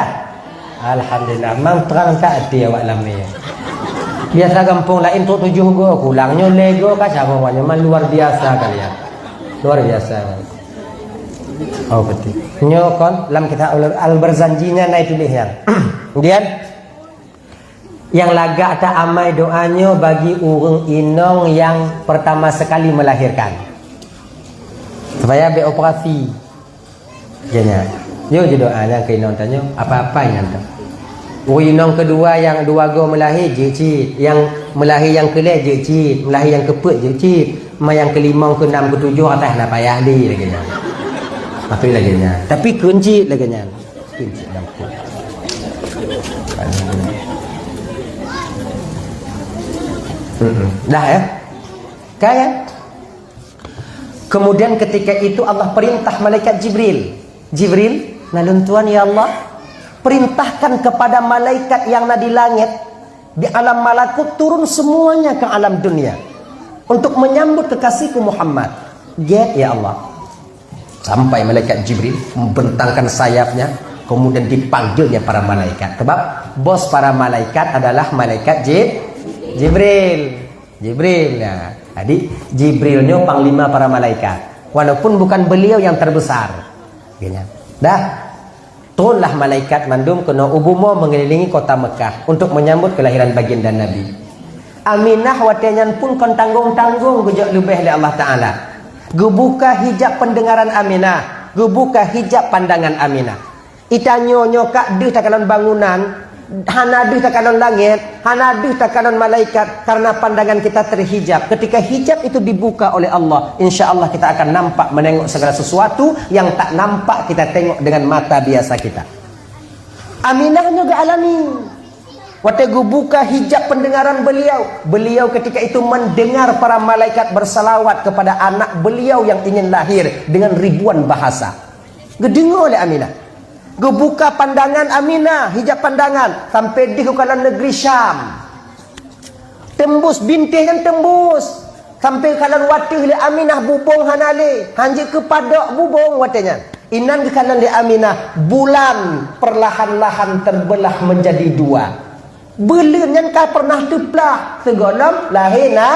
Alhamdulillah, mang trang ka até awak lam ni. Biasa gampông laén trok tujoh go, kulang nyoe lhèe go ka sama awak nyoe, man luar biasa kalian. Luar biasa. Oh, betul. Nyoe kon lam kitab Al- Al-Barzanji nyan na tuléh nyan. Kemudian, nyang lagak ta amai doa nyoe bagi ureueng inong nyang pertama sekali melahirkan. Supaya bèk operasi. Janya. Yo je doa nyang keu inong tanyoe, apa-apa nyan tu. Ureueng inong keudua nyang dua go meulahé jeuet cit, nyang meulahé nyang keulhèe jeuet cit, meulahé nyang keupeuet jeuet cit, ma nyang keulimong, keunam, keutujoh atai hana payah lé lagèe nyan. Tapi lagèe nyan. Tapi kheun cit lagèe nyan. Kheun cit lam kheun. Mm-mm. Dah ya? Kan ya? Kemudian ketika itu Allah perintah malaikat Jibril, "Jibril, na lôn tuan ya Allah, perintahkan kepada malaikat yang na di langit, di alam malakut turun semuanya ke alam dunia untuk menyambut kekasihku Muhammad." Gèt ya Allah. Sampai malaikat Jibril membentangkan sayapnya, kemudian dipanggilnya para malaikat. Sebab bos para malaikat adalah malaikat Jib- Jibril. Jibril, ya. Jadi, Jibril nyoe panglima para malaikat. Walaupun bukan beliau yang terbesar. Gitu. Dah. Turunlah malaikat mandum keunoe u bumoe mengelilingi kota Mekah untuk menyambut kelahiran baginda Nabi. Aminah watèe nyan pun kon tanggong-tanggong geujok leubeh lé Allah Taala. Geubuka hijab pendengaran Aminah, geubuka hijab pandangan Aminah. Itanyoe nyoe ka deuh takalon bangunan, hana deuh takalon langèt, hana deuh takalon malaikat, karena pandangan kita terhijab. Ketika hijab itu dibuka oleh Allah, insya Allah kita akan nampak menengok segala sesuatu yang tak nampak kita tengok dengan mata biasa kita. Aminah nyoe geualami. Watèe geubuka hijab pendengaran beliau, beliau ketika itu mendengar para malaikat bersalawat kepada anak beliau yang ingin lahir dengan ribuan bahasa. Geudeungoe lé Aminah. Geubuka pandangan Aminah, hijab pandangan, sampai deuh geukalon negeri Syam. Tembus bintéh nyan tembus. Sampai geukalon watèe lé Aminah bubông hana lé, hanjeuet keupadok bubông watèe nyan. Inan geukalon lé Aminah, bulan perlahan-lahan terbelah menjadi dua. Buleuen nyan ka pernah teuplah sigohlom lahé na,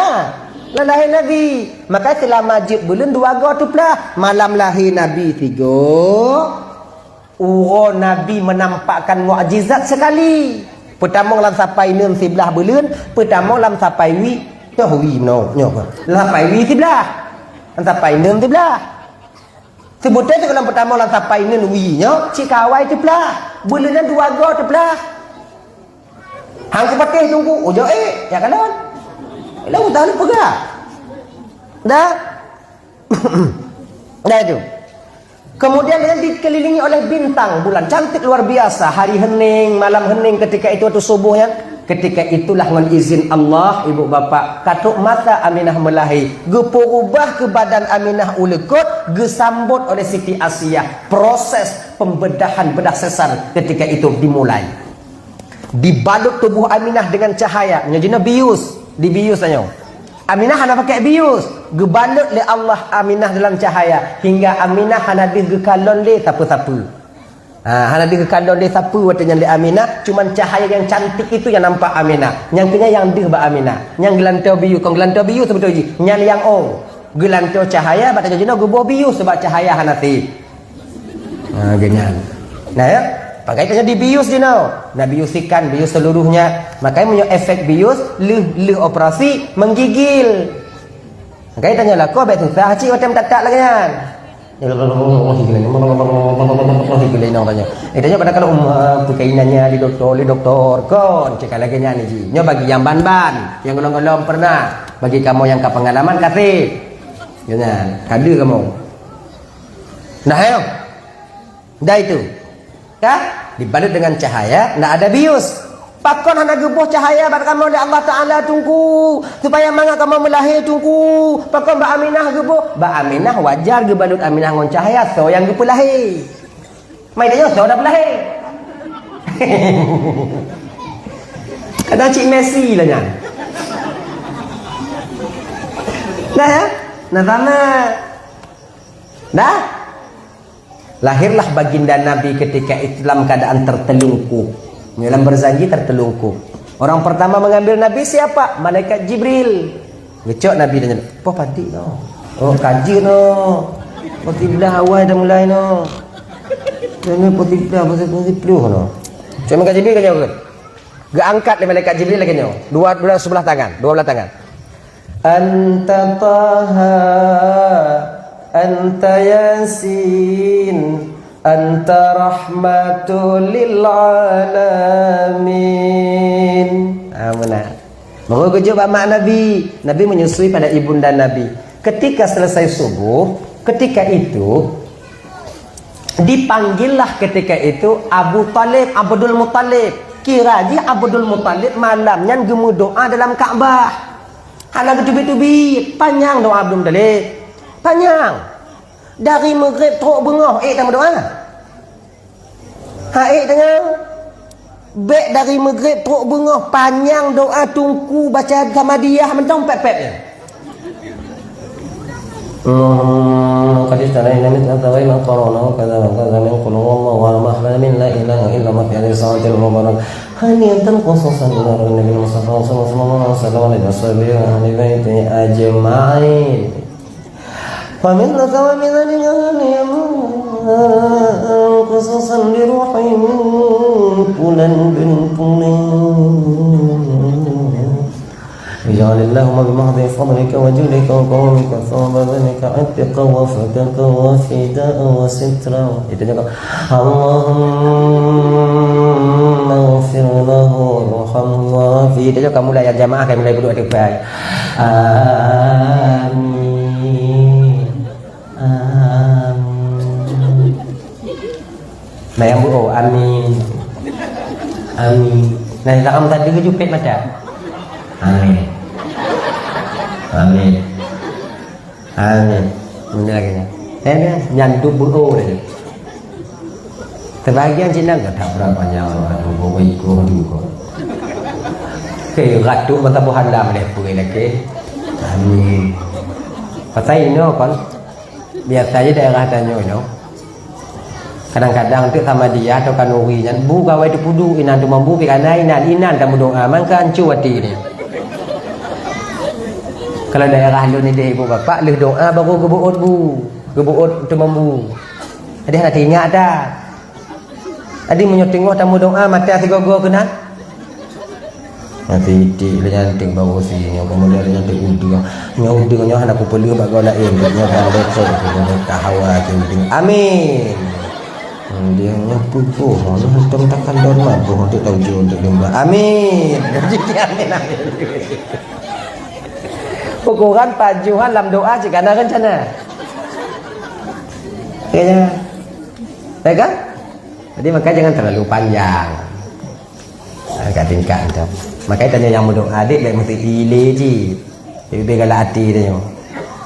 na lahé Nabi. Maka seulama jeuet buleuen dua goe teuplah. Malam lahé Nabi sigoe, uroe Nabi menampakkan mukjizat sekali. Peutamong lam sapai neun siblah buleuen, peutamong lam sapai wie, nyoe wie nyoe, nyoe. Lam sapai wie siblah. Lam sapai neun siblah. Seubeutôi sigohlom peutamong lam sapai neun wie nyoe, cit ka awai teuplah. Buleuen nyan dua goe teuplah. Han kupatéh teungku, ujoe ék, jak kalon. Lalu dah lu peugah. Dah. Dah itu. Kemudian dengan dikelilingi oleh bintang, bulan cantik luar biasa, hari hening, malam hening ketika itu waktu subuh nyan. Ketika itulah ngon izin Allah, ibu bapak, ka trok masa Aminah meulahé, geupeurubah keu badan Aminah u leukot, geusambot oleh Siti Asiah. Proses pembedahan bedah sesar ketika itu dimulai. Dibalut tubuh Aminah dengan cahaya. Nyoe jinoe bius, dibius tanyoe. Aminah hana pakai bius, geubalut lé Allah Aminah dalam cahaya hingga Aminah hana deuh geukalon lé sapeue-sapeue. Ha, hana deuh geukalon lé sapeue watèe nyan lé Aminah, cuman cahaya nyang cantik itu nyang nampak Aminah. Nyang keu nyan nyang deuh bak Aminah. Nyang geulantoe bius, kon geulantoe bius seubeutôi jih, nyan nyang ôn. Geulantoe cahaya bak tanyoe jinoe geuboh bius sebab cahaya hana sép. Ha, geuh nyan. Nah, ya. Pakai tanya dibius jinoe. Nah, bius ikan, bius seluruhnya. Makanya meunyoe efek bius, lheuh, lheuh operasi, menggigil. Makanya tanya lakoe bèk susah cit watèe meutatap lagèe nyan. Geuleunong tanyoe. Eh, tanyoe padahai kalau, um, ah, peukainan nyan di dokto, lé dokto, kon, cit ka lagèe nyan ji. Nyoe bagi nyang ban-ban, nyang gohlom-gohlom pernah. Bagi kamoe nyang ka pengalaman, ka sép. Nyan, ka deuh kamoe. Nah, ayo. Dah itu. Ka? Dibalut dengan cahaya, ndak ada bius. Pakon hana geuboh cahaya bak kamoe lé Allah Taala, Teungku, supaya mangat kamoe meulahé, Teungku? Pakon bak Aminah geuboh? Bak Aminah wajar geubalut Aminah ngon cahaya, soe nyang geupeulahé. Mai tanyoe, soe nyang peulahé? Kadang cit Messi lah nyan. Dah ya? Nah, sama. Dah? Lahirlah baginda Nabi ketika itu dalam keadaan tertelungkup. Dalam berjanji tertelungkup. Orang pertama mengambil Nabi siapa? Malaikat Jibril. Geucok Nabi dan, "Poh padi no? Oh, kaji no. Poh kiblah awai dah mulai no. Ini poh kiblah, poh kiblah no." Cuma malaikat Jibril kan jawab. Geuangkat lé malaikat Jibril lagèe nyoe. Dua, dua sebelah tangan, dua belah tangan. Anta Taha, anta Yasin, anta rahmatul lil alamin. Ah, meunan. Baru geujok bak mak Nabi. Nabi menyusui pada ibunda Nabi. Ketika selesai subuh, ketika itu, dipanggillah ketika itu Abu Thalib, Abdul Muthalib. Kira jih Abdul Muthalib malam nyan geumeudoa dalam Ka'bah. Hana geuteubiet-teubiet, panyang doa Abdul Muthalib. Panyang. Dari Maghrib trok beungoh, ék tameudoa. Ha, ék teungoh. Bèk dari Maghrib trok beungoh, panyang doa Teungku baca Samadiyah mantong pép-pép nyan. اللهم قد اشترينا مثل ثواب قرآن وكذا وكذا من قل هو الله أحد محمد من لا إله إلا الله في هذه الساعة المباركة هدية خصوصا إلى روح النبي المصطفى صلى الله عليه وسلم وعلى آله وصحبه وأهل بيته أجمعين. ومن ثواب ذلك هدية خصوصا لروح فلان بن فلان. اجعل اللهم بمحض فضلك وجودك وكرمك ثواب ذلك عتقا وفتقا وفداء وسترا. Itu juga. اللهم اغفر له وارحمه وعافه. Itu juga kamu lah yang jamaah, kamu mulai berdoa depan. Amin. Amin. Nah, nyang bu-, oh, amin. Amin. Nah, dalam tadi ke jupit macam. Amin. Amin. Amin. Ini lagi ni. Eh, dia nyan dua bu-, oh, dia. Sebahagian Cina kata berapa nyawa, aduh, bawa ikut juga. Oke, ratu mata buhan dah boleh pergi lagi. Amin. Pasal ini kan, biasa aja daerah tanyoe nyoe. Kadang-kadang tu sama dia atau kanuri nyan, bu gawai tu pudu inan tu mambu pi kana inan, inan tamu doa, mangka ancu ati dia. Kalau daerah lôn ni deh ibu bapak, leh doa baru gebuot bu, gebuot tu mambu. Ada hana tingak dah. Jadi meunyoe teungoh tamu doa, mata sigogo keunan. Mati itik lé nyan teuk baro si nyoe, kemudian lé nyan teuk udeueng. Nyoe udeueng nyoe hana kupeuleueh bak goe laén, nyoe bandot soe kupeuleueh ka hawa keu udeueng. Amin. Udeueng nyoe peugoh, nyoe hantom takandon maböh untuk taujoe untuk domba. Amin. Amin, amin. Ukuran pajohan lam doa cit kana rencana. Ya, ya. Ya kan? Jadi maka jangan terlalu panjang. Angkat tingkat tu. Makanya tanya yang mudok adik baik mesti pilih je. Lebih galak hati tanya.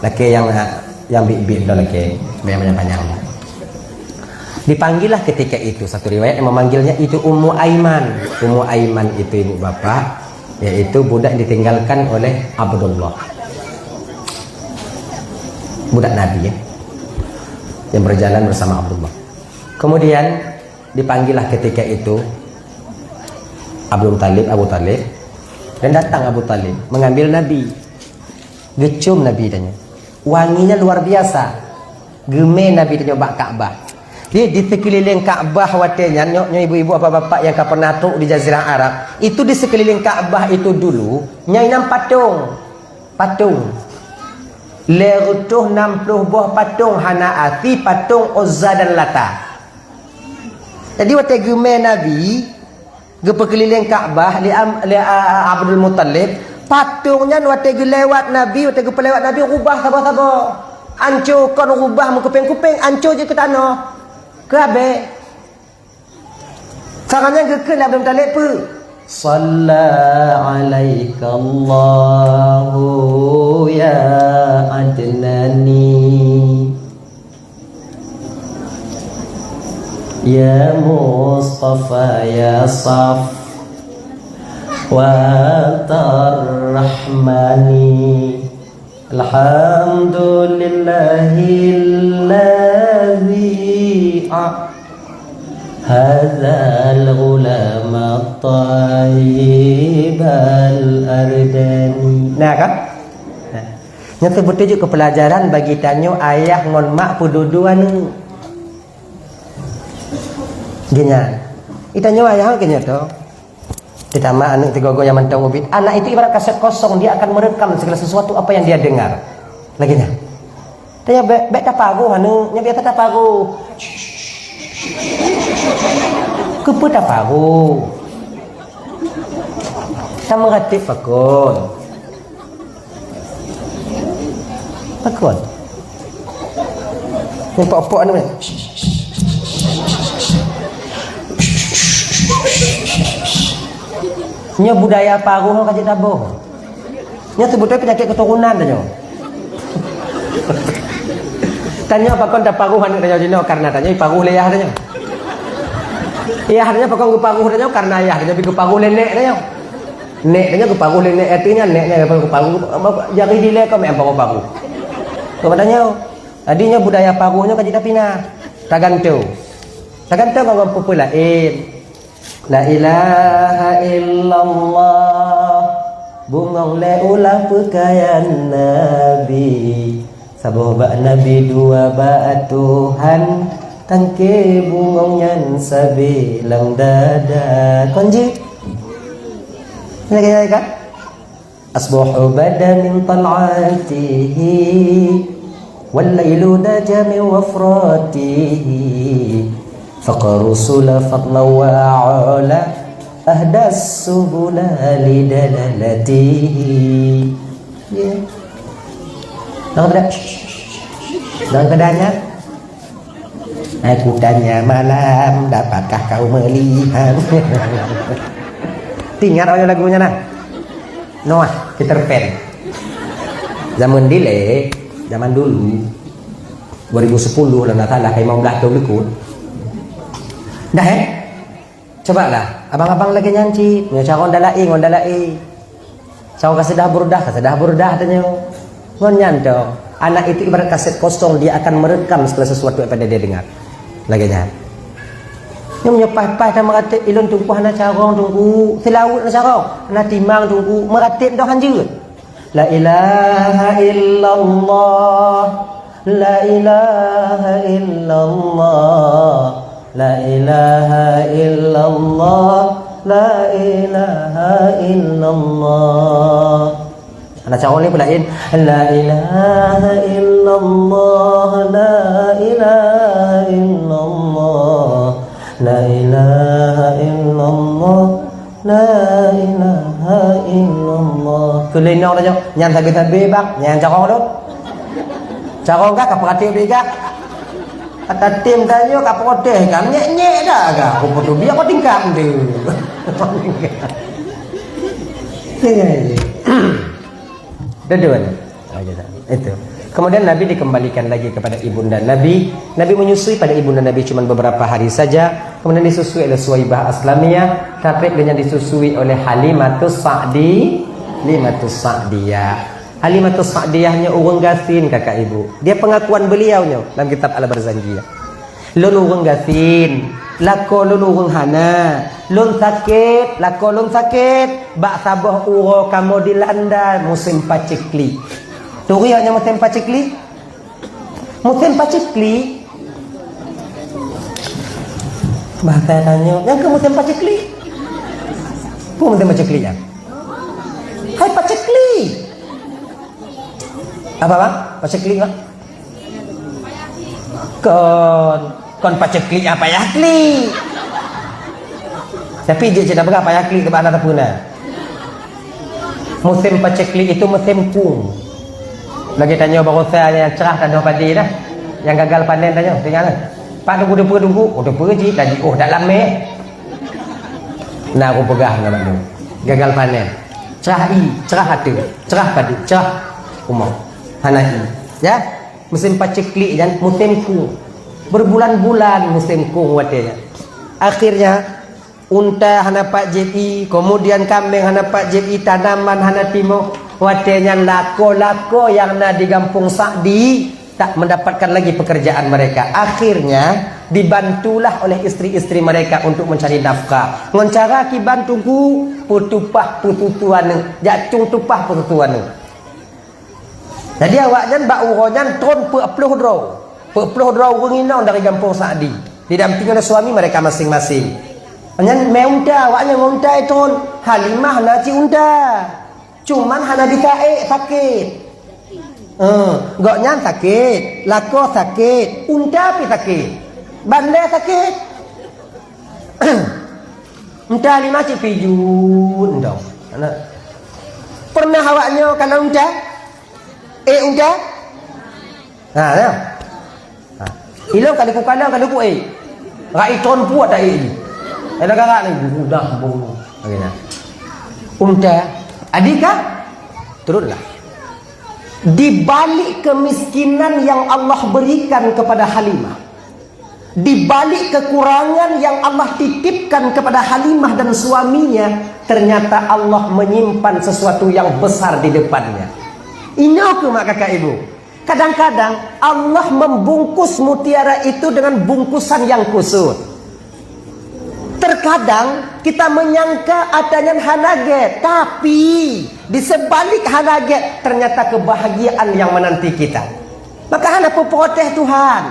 Laki yang yang bit-bit dah laki. Banyak-banyak panjang. Dipanggillah ketika itu, satu riwayat yang memanggilnya itu Ummu Aiman. Ummu Aiman itu ibu bapak, yaitu budak yang ditinggalkan oleh Abdullah. Budak Nabi ya. Yang berjalan bersama Abdullah. Kemudian dipanggillah ketika itu Abdul Muthalib, Abu Talib, dan datang Abu Talib mengambil Nabi. Geucom Nabi tanya. Wanginya luar biasa. Geumé Nabi tanya bak Ka'bah. Di, di sekeliling Ka'bah watée nyan, nyoe, nyoe ibu-ibu bapak-bapak yang ka pernah trok di Jazirah Arab, itu di sekeliling Ka'bah itu dulu, nyan inan patong. Patong. Lhèe reutôh nam ploh boh patong hana asli, patong Uzza dan Lata. Jadi watèe geumè Nabi geupeukeulileng Ka'bah lé, am, lé, a, a, Abdul Muttalib, patong nyan watèe geulewat Nabi, watèe geupeulewat Nabi rubah saboh-saboh. Anco kon rubah meukupeng-kupeng, anco jeuet keu tanoh. Keu abèe. Saboh nyan geukheun lé Abdul Muttalib peue? Shalla 'alaikallahu ya Adnani, ya Mustafa ya Safwata Rahmani. Alhamdulillahilladzi a-, hadzal ghulama thayyibal ardani. Nah, kan? Nah. Nyan teubeutôi jeuet keu peulajaran bagi tanyoe ayah ngon mak peududu aneuk. Geuhnyan. Di tanyoe ayah geuhnyan toh. Teutama aneuk tigogo nyang mantong ubit. Anak itu ibarat kaset kosong, dia akan merekam segala sesuatu apa yang dia dengar. Lagèe nyan. Tanya bèk, bèk tapagoh aneuk, nyan biasa tapagoh. Keupeue tapagoh? Tameuratéb pakon? Pakon? Nyan pok-pok anu. Nyoe budaya pagoh ka jeuet taboh. Nyoe seubeutôi peunyakét keuturonan tanyoe. Tanyoe pakon tapagoh aneuk tanyoe jinoe, karena tanyoe ipagoh lé yah tanyoe. Yah tanyoe pakon geupagoh tanyoe, karena yah tanyoe pi geupagoh lé nèk tanyoe. Nèk tanyoe geupagoh lé nèk, artinya nèk nyan geupagoh, jari dilèe kon meu'en pagoh-pagoh. Keu tanyoe, jadi nyoe budaya pagoh nyoe ka jeuet tapinah. Tagantung. Tagantung ngon peue-peue laén. La ilaha illallah, bungong lé ulah peukayan Nabi. Saboh bak Nabi, dua bak Tuhan, tangke bungong nyan sabe lam dada. Kon jeuet? Lagèe nyan kan? Asbahu bada min tal'atihi, wal lailu naja min wafratihi, faqa rusula fadla wa a'la, ahdas subula li dalalatihi. Ya. Jangan pada, jangan pada nyan. Aku tanya malam, dapatkah kau melihat? Ingat awak lagu nyan nah? Noah, Peter Pan. Zaman dilèe, zaman dulu, dua ribu sepuluh lah nggak salah, lima belas tahun likot. Dah, eh? Cobalah, abang-abang lagèe nyan cit. Nyoe carông dala'i ngon dala'i. Carông kasidah burdah, kasidah burdah tanyoe. Ngon nyan toh, anak itu ibarat kaset kosong, dia akan merekam segala sesuatu yang pada dia dengar. Lagèe nyan. Nyoe meunyoe paih-paih tameuratéb, ilôn Teungku hana carông Teungku, seulaweuet hana carông, hana timang Teungku, meuratéb doh hanjeuet. La ilaha illallah, la ilaha illallah, la ilaha illallah, la ilaha illallah. Hana carông lé peulaén. La ilaha illallah, la ilaha illallah, la ilaha illallah. La ilaha illallah. Keu lheuh nyoe tanyoe, nyan sabe-sabe bak, nyan carông lôn. Carông kah ka peuratéb lé kah? Ata tem tanyoe ka protes kan, nyek-nyek dah kah? Aku putôh biak kau tingkat tu. Dua-dua ni. Oh, ya, tak. Itu. Kemudian Nabi dikembalikan lagi kepada ibunda Nabi. Nabi menyusui pada ibunda Nabi cuma beberapa hari saja. Kemudian disusui oleh Suwaibah Aslamiyah. Tapi dengan disusui oleh Halimatus Sa'di, Halimatus Sa'diyah. Halimatus Sa'diyah nyoe ureueng gasien kakak ibu. Dia pengakuan beliau nyoe dalam kitab Al-Barzanjiyah. Lôn ureueng gasien, lakoe lôn ureueng hana. Lôn sakét, lakoe lôn sakét. Bak saboh uroe kamoe dilanda musém paceklik. Turi awak nyan musém paceklik? Musém paceklik. Bahasa tanyoe, nyan keuh musém paceklik. Peue musém paceklik nyan? Hai paceklik. Apa, Bang? Paceklik, Bang? Kon, kon paceklik, apa ya klik? Tapi jeuet cerita peugah payah klik keu bak na teupeu na. Musim paceklik itu musim kung. Lagèe tanyoe baroesa nyang cerah tanyoe padi dah. Nyang gagal panen tanyoe, teuingat dah. Pak teungku-teungku, oh teungku jih, dah jiôh dak lamé. Na kupeugah ngon awak nyoe. Gagal panen. Cerah ie, cerah ateueh, cerah padi, cerah rumoh. Hana ie. Ya? Musim paceklik nyan, musim kung. Berbulan-bulan musim kung watèe nyan. Akhirnya, unta hana pat jieb ie, kemudian kambeng hana pat jieb ie, tanaman hana timoh. Watèe nyan lakoe-lakoe nyang na di gampông Sa'di tak mendapatkan lagi pekerjaan mereka. Akhirnya, dibantulah oleh istri-istri mereka untuk mencari nafkah. Ngon cara kiban teungku, peutupah peututu aneuk. Jak cung tupah peututu aneuk. Jadi awaknyan bak uroe nyan tron peuet ploh droe. Peuet ploh droe ureueng inong dari gampông Sa'di. Didampingi oleh suami mereka masing-masing. Nyan mè unta, awaknyan ngon unta tron. Halimah na cit unta. Cuman hana bisa ék, sakét. Eh, gobnyan sakét, lakoe sakét, unta pih sakét. Bandé sakét. Unta Halimah cit pijut, entong. Pernah awaknyoe kana unta? Ék unta? Ha, ya. Ha. Ilôn ka deuh kukana, ka deuh kuék. Rak itron puet ta ék jih. Gara-gara ni, budak bong. Oke, nah. Unta, adika? Turunlah. Di balik kemiskinan yang Allah berikan kepada Halimah, di balik kekurangan yang Allah titipkan kepada Halimah dan suaminya, ternyata Allah menyimpan sesuatu yang besar di depannya. Inoe keuh mak kakak ibu. Kadang-kadang Allah membungkus mutiara itu dengan bungkusan yang kusut. Terkadang kita menyangka ata nyan hana gét, tapi di sebalik hana gét ternyata kebahagiaan yang menanti kita. Maka hana peuprotes Tuhan.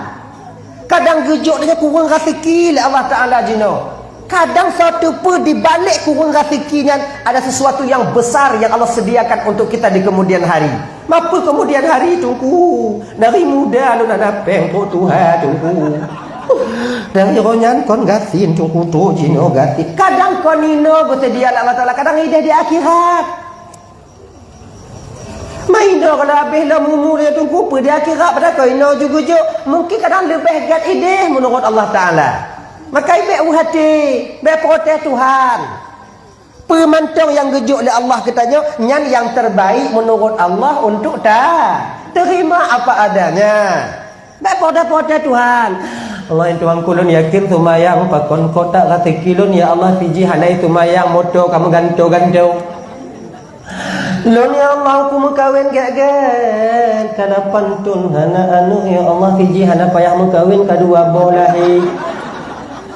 Kadang geujok deungon kureueng raseuki lé Allah Taala jinoe. Kadang suatu peue di balik kureueng raseuki nyan ada sesuatu yang besar yang Allah sediakan untuk kita di kemudian hari. Mapeue kemudian hari, Teungku? Dari muda lôn hana péng trok tuha, Teungku. Dari roh nyan kon gasien, Teungku, trok jinoe gasien. Kadang kon inoe geuseudia lé Allah Taala, kadang idéh di akhirat. Mainoe kalau habéh lom umu lé Teungku, peue di akhirat, padahai kon inoe ju geujok. Mungkin kadang leubeh gét idéh meunurot Allah Taala. Maka bèk u até, bèk protes Tuhan. Peue mantong nyang geujok lé Allah keu tanyoe, nyan nyang terbaik meunurot Allah untuk ta. Terima apa adanya. Bèk protes-protes Tuhan. Allah, ya Tuhanku, lôn yakin seumayang pakon kotak raseuki lôn, ya Allah, siji hana seumayang, moto ka meuganto-ganto. Lôn, ya Allah, ku meukawen gét-gét, ka lapan thon hana aneuk, ya Allah, siji hana payah meukawen, ka dua boh lahé.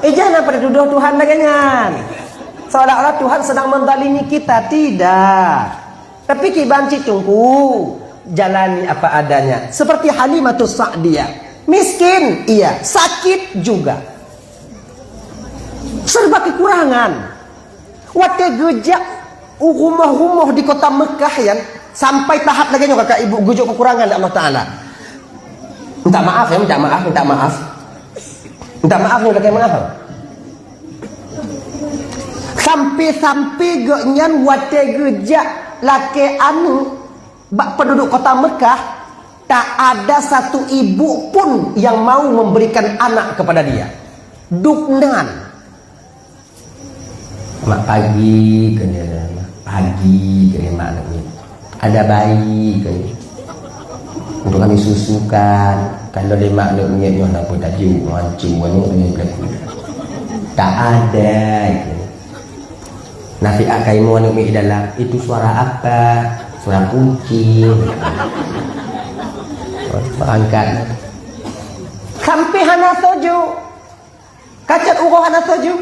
Ijak na pada tudoh Tuhan lagèe nyan. Seolah-olah Tuhan sedang menzalimi kita, tidak. Tapi kiban cit Teungku, jalani apa adanya. Seperti Halimatus Sa'diyah. Miskin, iya. Sakit juga. Serba kekurangan. Watèe geujak u rumoh-rumoh di kota Mekah nyan, sampai tahap lagèe nyoe kakak ibu geujok kekurangan lé Allah Taala. Minta maaf ya, minta maaf, minta maaf. Minta maaf ni, lakèe maaf. Sampai-sampai gobnyan watèe geujak lakèe aneuk bak penduduk kota Mekah, tak ada satu ibu pun yang mau memberikan anak kepada dia. Dubnan. Mak pagi keunoe, mak pagi keunoe mak aneuk miet. Ada bayi keunoe. Untuk kami susukan, kalau lé mak aneuk miet nyoe na peue tajok, mancu aneuk miet beuleukue. Tak ada itu. Nafi'ah kaimoe aneuk miet di dalam, itu suara apa? Suara kucing. Angkat. Sampai hana soju. Kacot uroe hana soju.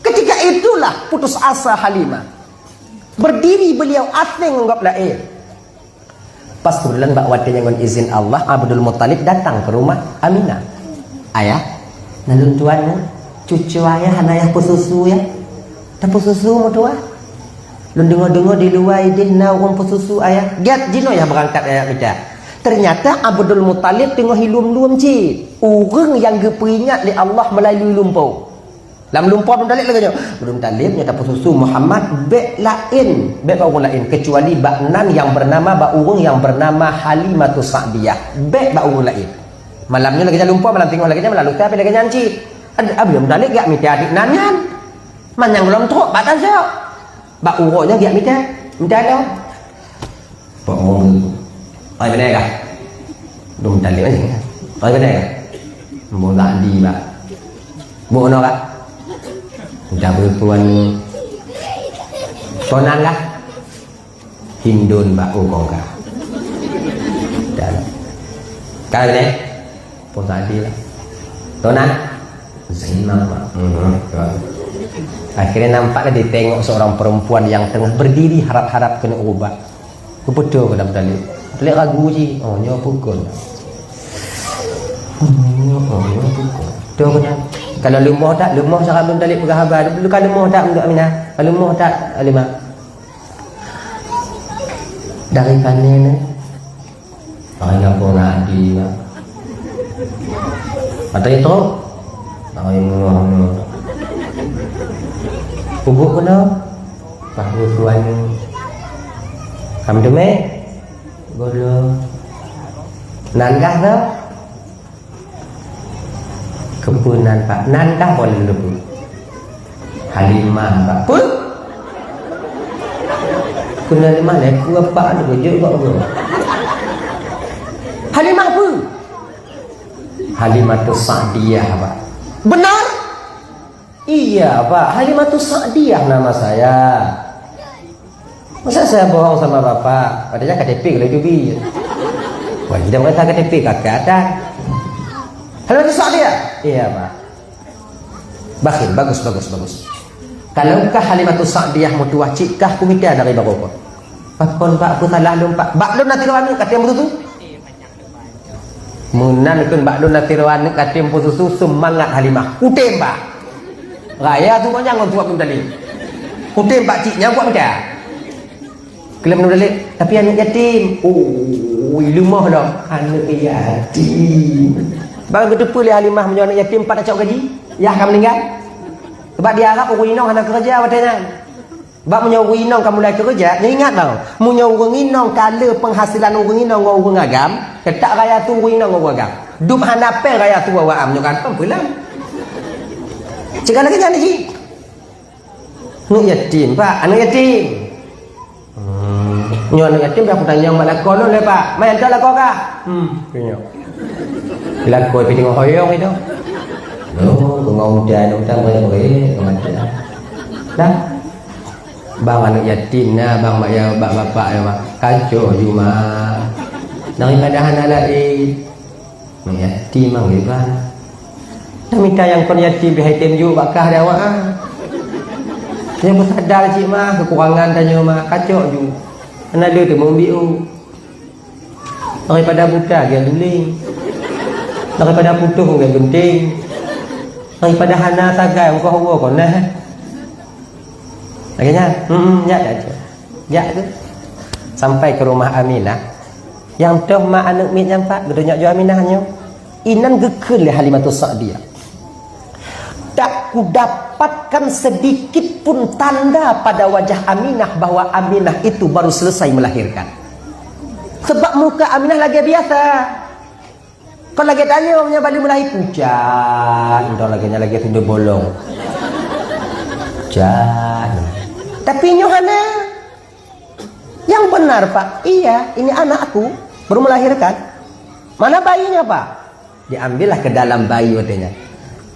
Ketika itulah putus asa Halimah. Berdiri beliau aséng ngon gob laén. Pas kebetulan bak watèe nyan ngon izin Allah, Abdul Muttalib datang ke rumah Aminah. "Ayah, na lôn tuan nyoe, cucu ayah hana yah peususu ya. Tapeususu meutuah." Lôn deungoe-deungoe di luwa ideh na ureuëng peususu ayah. Gét jinoe yah beurangkat ayah mita. Teunyata Abdul Muthalib teungoh ilum-lum cit. Ureuëng nyang geupeuingat lé Allah meulalu lumpoe. Lam lumpoe Abdul Muthalib lagée nyoe. Abdul Muthalib nyang tapeususu Muhammad bék laén, bék bak ureuëng laén, keucuali bak nan nyang beunama, bak ureuëng nyang beunama Halimatus Sa'diyah. Bék bak ureuëng laén. Malam nyoe lagée nyan lumpoe, malam teungoh lagée nyan, malam lusa pih lagée nyan cit. Abdul Muthalib geujak mita aneuk nan nyan. Manyang gohlom trok bak tasok. Bak uroe nyan geujak mita, mita lom. Pak Wong tu. Oi, beuna kah? Dong talib aja. Oi, beuna kah? Bola di, Pak. Boh no, Pak. Dah bertuan ni. Tonan kah? Hindun, Pak. Oh, kong kah? Dah. Kah beuna? Pun tadi lah. Tonan? Zainal, Pak. Hmm, tuan. Akhirnya nampaklah ditengok seorang perempuan yang tengah berdiri harap-harap keuneuk ubah. Beutôi keu Abdul Muthalib. Muthalib ragu cit. Oh, nyoe pukon. Oh, nyoe, oh, nyoe pukon. Beutôi keu nyoe. Kalau leumoh that, leumoh cara Abdul Muthalib peugah haba. Ka leumoh that Aminah? Ka leumoh that Halimah? Dari kanen, eh. Ai, ngapo na di, nak? Mata itu? Ai, muah, muah. Ubuk kena? Pahu tuan. Kam demek? Golo. Nan kah, nak? Keupeue nan, Pak? Nan kah, Pak, lôn keupeue? Halimah, Pak. Peue? Keu Halimah lé, keu Pak, lôn jeuet kok, Pak. Halimah peue? Halimatus Sa'diyah, Pak. Benar? Iya, Pak. Halimatus Sa'diyah nama saya. Masa saya bohong sama Bapak? Padahal K T P kalau itu bi. Wah, tidak merasa K T P kakak ada. Halimatus Sa'diyah? Iya, Pak. Bakhil, bagus, bagus, bagus. Kalau kah Halimatus Sa'diyah meutuwah cit kah kumita dari barokon. Pakon, Pak, peue salah lôn, Pak? Bak lôn na tiroe aneuk ka tem beuteutu? Meunan kheun bak lôn na tiroe aneuk ka tem peususu seumangat Halimah. Kutem bak. Raya tu kok nyan ngon tuak Abdul Muthalib. Kutem bak cik nyan kuat mita. Keu lôn Abdul Muthalib, tapi aneuk yatim. Oh, leumoh lom. Aneuk yatim. Bang geuteupeue lé Halimah meunyoe aneuk yatim pat tacok gaji? Yah ka meuninggai. Sebab di Arab ureueng inong hana keureuja watée nyan. Bak meunyoe ureueng inong ka mulai keureuja, neuingat bang, meunyoe ureueng inong ka le penghasilan ureueng inong ngon ureueng agam, teutap raya su ureueng inong ngon ureueng agam. Dum hana péng raya su awak am nyoe kan peulam. Cegah lagée nyan cit. Aneuk yatim, Pak, aneuk yatim. Hmm. Nyoe aneuk yatim dah kutanyong bak lakoe lôn lé, Pak. Mai hantom lakoe kah? Hmm, nyoe. Lakoe pih teungoh hoyong itu. Loh, keu ngau udah, udah boleh-boleh, keu mati. Dah. Bang aneuk yatim na, bang bak ya, bak bapak ya, bang. Kacok juma. Daripada hana laén. Aneuk yatim mang leban. Dah mita nyang kon yatim pih hai tem jok bak kah di awak ah. Nyang peusadar cit mah kekurangan tanyoe mah kacok ju. Hana le teumeubiu. Daripada buta gét guling. Daripada putôh gét geunteng. Daripada hana sagai engkoh uroe kon nah. Lagée nyan, hmm, nyak dak tu. Jak tu. Sampai ke rumah Aminah. Nyang toh mak aneuk miet nyan, Pak, geutanyoe ju Aminah nyoe. Inan geukheun lé Halimatus Sa'diyah. Tak kudapatkan sedikit pun tanda pada wajah Aminah bahwa Aminah itu baru selesai melahirkan. Sebab muka Aminah lagée biasa. Kon lagée tanyoe meunyoe bali meulahé pucat, entah lagée nyan lagée sundue bolong. Pucat. Tapi nyoe hana. Yang benar, Pak. Iya, ini anak aku. Baru melahirkan. Mana bayinya, Pak? Diambillah ke dalam bayi watée nyan.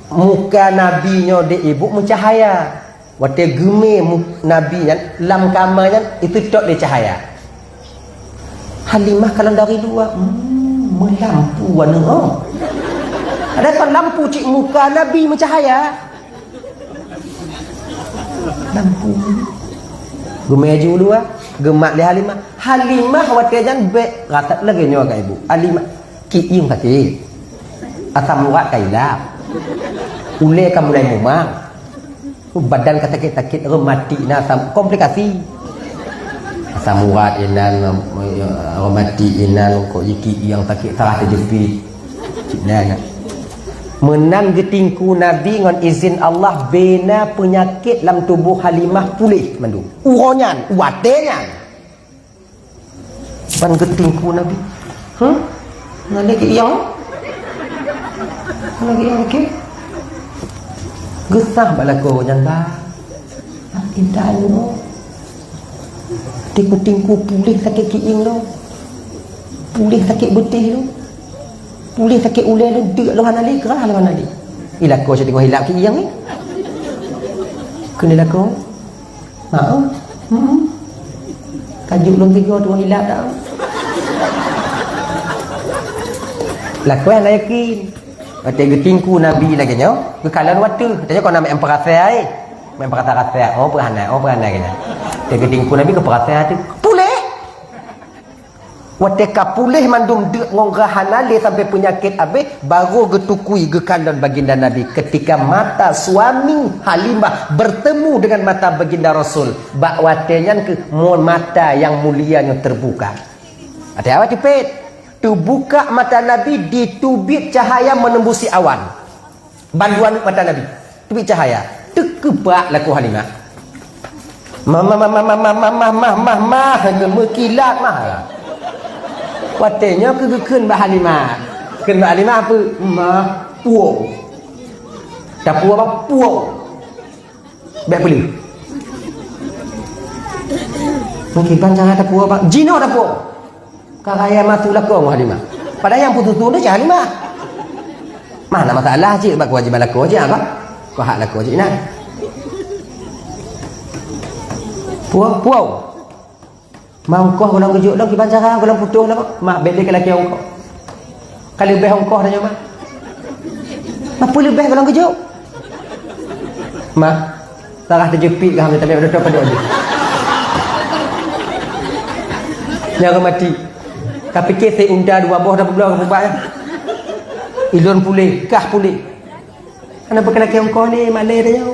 Muka Nabi nyoe di ibu meucahaya. Watée geumé mu-, Nabi nyan lam kama nyan, itu tok lé cahaya. Halimah kalon dari luwa, hmm, meulampu aneuk oh. Ada kan lampu cit muka Nabi meucahaya. Lampu. Geumé ju luwa, geumat lé Halimah. Halimah watée nyan bék ratat lagée nyoe ka ibu. Halimah, ki ieng pati. Asam urat ka ilap. Ulée ka mulai mumang. Badan ka sakét-sakét, rematik na sam-, komplikasi. Asam urat inan, rematik inan, kok jiki nyang sakét sarah teujeupi. Cik nan. Meunan geutingku Nabi ngon izin Allah, bena peunyakét lam tuboh Halimah puléh mandum. Uroe nyan, watée nyan. Ban geutingku Nabi. Huh? Nalek iyang? Nalek iyang ke? Geusah bak lakoe nyan ba. Intan lo. Tingku-tingku puléh sakét kieng lo. Puléh sakét beuteh lo. Puléh sakét ulée lo, deuk lo hana lé, keurah lo hana lé. Ilakoe cit tinggu hilap kieng ni. Keuneuk lakoe. Ha? Hmm. Kajuk lôn tiga tu hilang dah. Lakoe hana yakin. Watée geutingku Nabi lagée nyoe, geukalon watée. Tanya kau nama emperase ai. Main perasa-rasa. Oh, peuhana, oh, peuhana kena. Watée geutingku Nabi ke perasa tu. Puléh. Watée ka puléh mandum deuk ngon rah hana lé sampai peunyakét abéh, barô geutukui geukalon baginda Nabi ketika mata suami Halimah bertemu dengan mata baginda Rasul. Bak watée nyan keuh mo-, mata nyang mulia nyoe teubuka. Watée awai tipet, teubuka mata Nabi, diteubiet cahaya menembusi awan. Bandua aneuk mata Nabi teubiet cahaya. Teukeubak lakoe Halimah. Mah, mah, mah, meukilat mah. Watée nyoe keu geukheun bak Halimah. Kheun bak Halimah apa? Mah, puo. Tapuo apa? Puo. Bék peuli. Mungkin ban jangan tapuo apa? Jinoe tapuo. Ka raya matu lakoe ngon Halimah. Padahai nyang putusu tu cit Halimah. Mana masalah cit bak kewajiban lakoe cit apa? Kau hak lakoe cit nah. Puo, puo. Ma ongkoh golom geujok dong kiban cara golom putôh lom. Ma bèk lé keu lakèe ongkoh. Ka leubeh ongkoh tanyoe ma. Ma peue leubeh golom geujok? Ma. Sarah teujeupiek kah, tapi udah padub jih. Nyan ka mati. Ka pike sép unta dua boh dah peubloe ka peubat nyan. Ilôn puléh, kah puléh. Hana peukeulakèe ongkoh lé, malèe tanyoe.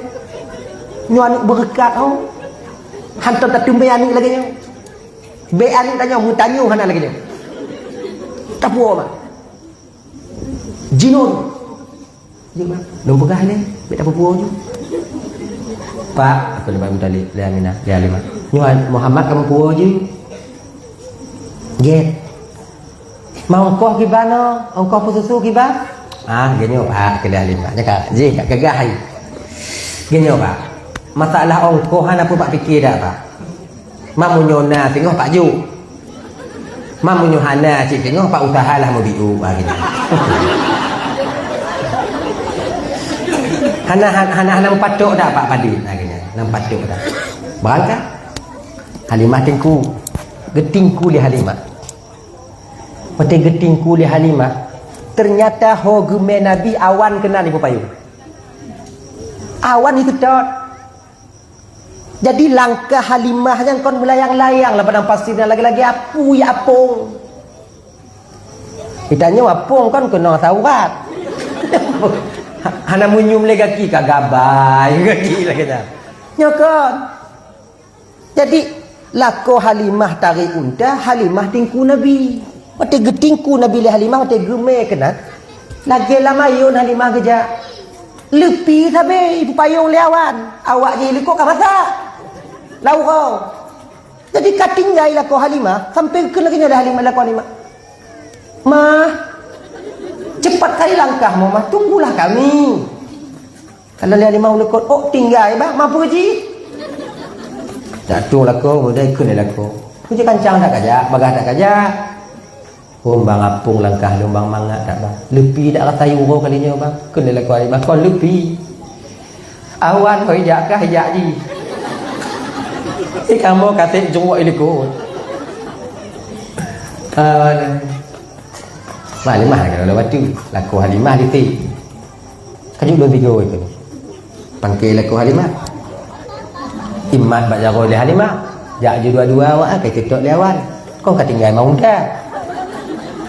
Nyoe aneuk beureukat ho. Hantom tateumèe aneuk lagèe nyoe. Bèk aneuk tanyoe, meutanyoe hana lagèe nyoe. Tapuo ma. Jinoe. Jeuet, Mak. Lôn peugah lé, bèk tapeupuo ju. Pak, aku leubeh Abu Talib, lé Aminah, lé Halimah. Nyoe Muhammad kamoe puo ju. Gét. Ma ongkoh kiban nyoe, ongkoh peususu kiban? Ah, geunyoe, Pak, keu lé Halimah. Nyan ka, jih, ka keugah hai. Geunyoe, Pak. Masalah ongkoh hana peue Pak pike dak, Pak. Ma meunyoe na singoh Pak jok. Ma meunyoe hana cit singoh Pak usaha lah meubiu, ah, gitu. Hana, hana, hana, hana meupatok dak Pak padit, ah, gitu. Hana meupatok dak. Beurangkat. Halimah teungku. Geuteungku lé Halimah. Watèe geuteungku lé Halimah, teunyata ho geumè Nabi awan keunan di payong. Awan geutot. Jadi langkah Halimah nyan kon meulayang-layang lam padang pasir nyan lagèe-lagèe apui apong. Geutanyoe apong kon keunong saurat. Hana meunyum lé gaki ka gabai gaki lagèe nyan. Nyoe kon. Jadi, lakoe Halimah tarek unta, Halimah teungku Nabi. Watèe geuteungku Nabi lé Halimah, watèe geumè keunan, lagèe lam ayôn Halimah geujak. Leupi sabe, ipupayong lé awan. Awak jih likot ka masak. Lam uroe. Jadi, ka tinggai lakoe Halimah, sampai kheun lagèe nyoe lé Halimah, lakoe Halimah. "Mah, cepat kali langkah mu, Mah, tunggulah kami." Kalau lé Halimah u likot, "Oh, tinggai, bah, ma peue jih?" Dak tueng lakoe, muda ikheun lé lakoe. "Peue jih kancang dak kajak, bagah dak kajak?" "Oh, bang apong langkah lôn, bang mangat dak, bang. Leupi dak rasa uroe kali nyoe, bang." Kheun lé lakoe Halimah, "Kon leupi. Awan hôi jak kah jak jih. Eh, kamoe ka sép jeuet u likot." Aduh. Halimah keunoe lewat tu. Lakoe Halimah di Kajut lôn tiga ikeu. Pangke lakoe Halimah. Imat bak jaroe lé Halimah. Jak ju dua-dua awak, ah, ka iteutôt lé awan. Kon ka tinggai ma unta.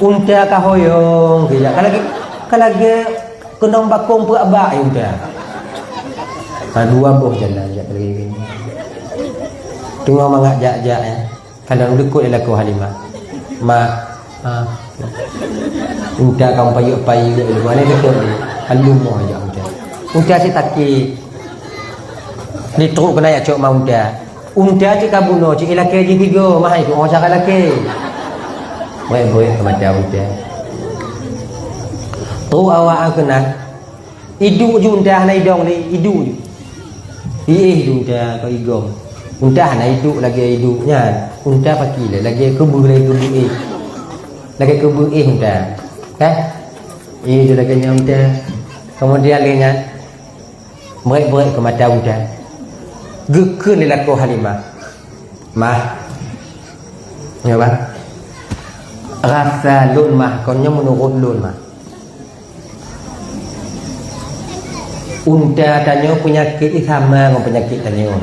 Unta ka hoyong, geujak. Ka lagèe, ka lagèe keunong bakong peuet bak, eh, unta. Ha, dua boh jalan jak lagi. Teungoh mangat jak-jak, ya. Kadang deukot lé lakoe Halimah. "Mak, ha, unta ka meupayeuek-payeuek lé, mana deukot lé." Ka leumoh jak unta. Unta cit sakét. Ditrok keunan jak cok ma unta. Unta cit ka bunoe, cit ilakée jih tiga, mah itu oh cara lakée. Brek-brek keu mata unta. Trok awak keunan. Iduek ju unta hana idong lé, iduek ju. Iéh ju unta ka igong. Unta hana iduek lagée iduek nyan. Unta paki lé, lagée keubeuh, lagée keubeuh éh. Lagée keubeuh éh unta. Eh? Iéh ju lagée nyan unta. Keumudian lé nyan, brek-brek keu mata unta. Geukheun lé lakoe Halimah. "Mah." Ya, bah. "Rasa lôn, Mah, kon nyoe meunurot lôn, Mah. Unta tanyoe peunyakét jih sama ngon peunyakét tanyoe."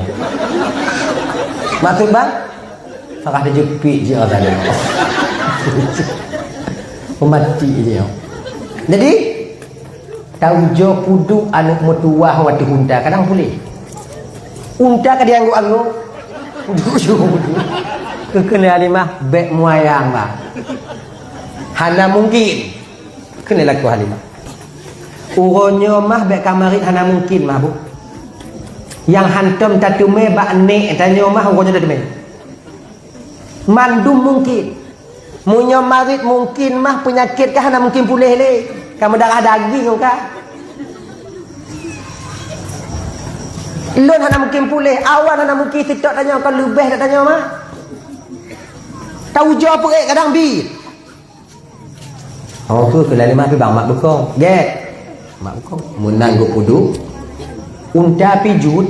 Maksud, Bang? Sarah teujeupik jih rasa lôn. Peumati jih. Jadi, taujoe peuduek aneuk meutuwah watée unta kadang puléh. Unta ka dianggok-anggok. Peuduek ju peuduek. Keukeunai Halimah, "Bék muayang, Bang. Hana mungkin." Keuneuk lakoe Halimah. "Uroe nyoe mah bék ka marit hana mungkin mah, Bu. Nyang hantom tateumé bak nék tanyoe mah uroe nyoe tateumé. Mandum mungkin. Meunyoe marit mungkin mah, peunyakét ka hana mungkin puléh lé. Ka meudarah daging ka. Lôn hana mungkin puléh, awan hana mungkin seutôt tanyoe, kon leubeh that tanyoe mah. Taujoe peuék kadang bit." Oh, tu keu Halimah pi bang mak beukong. Gét. Mak beukong. Meunan geupuduek. Unta pi jeuet.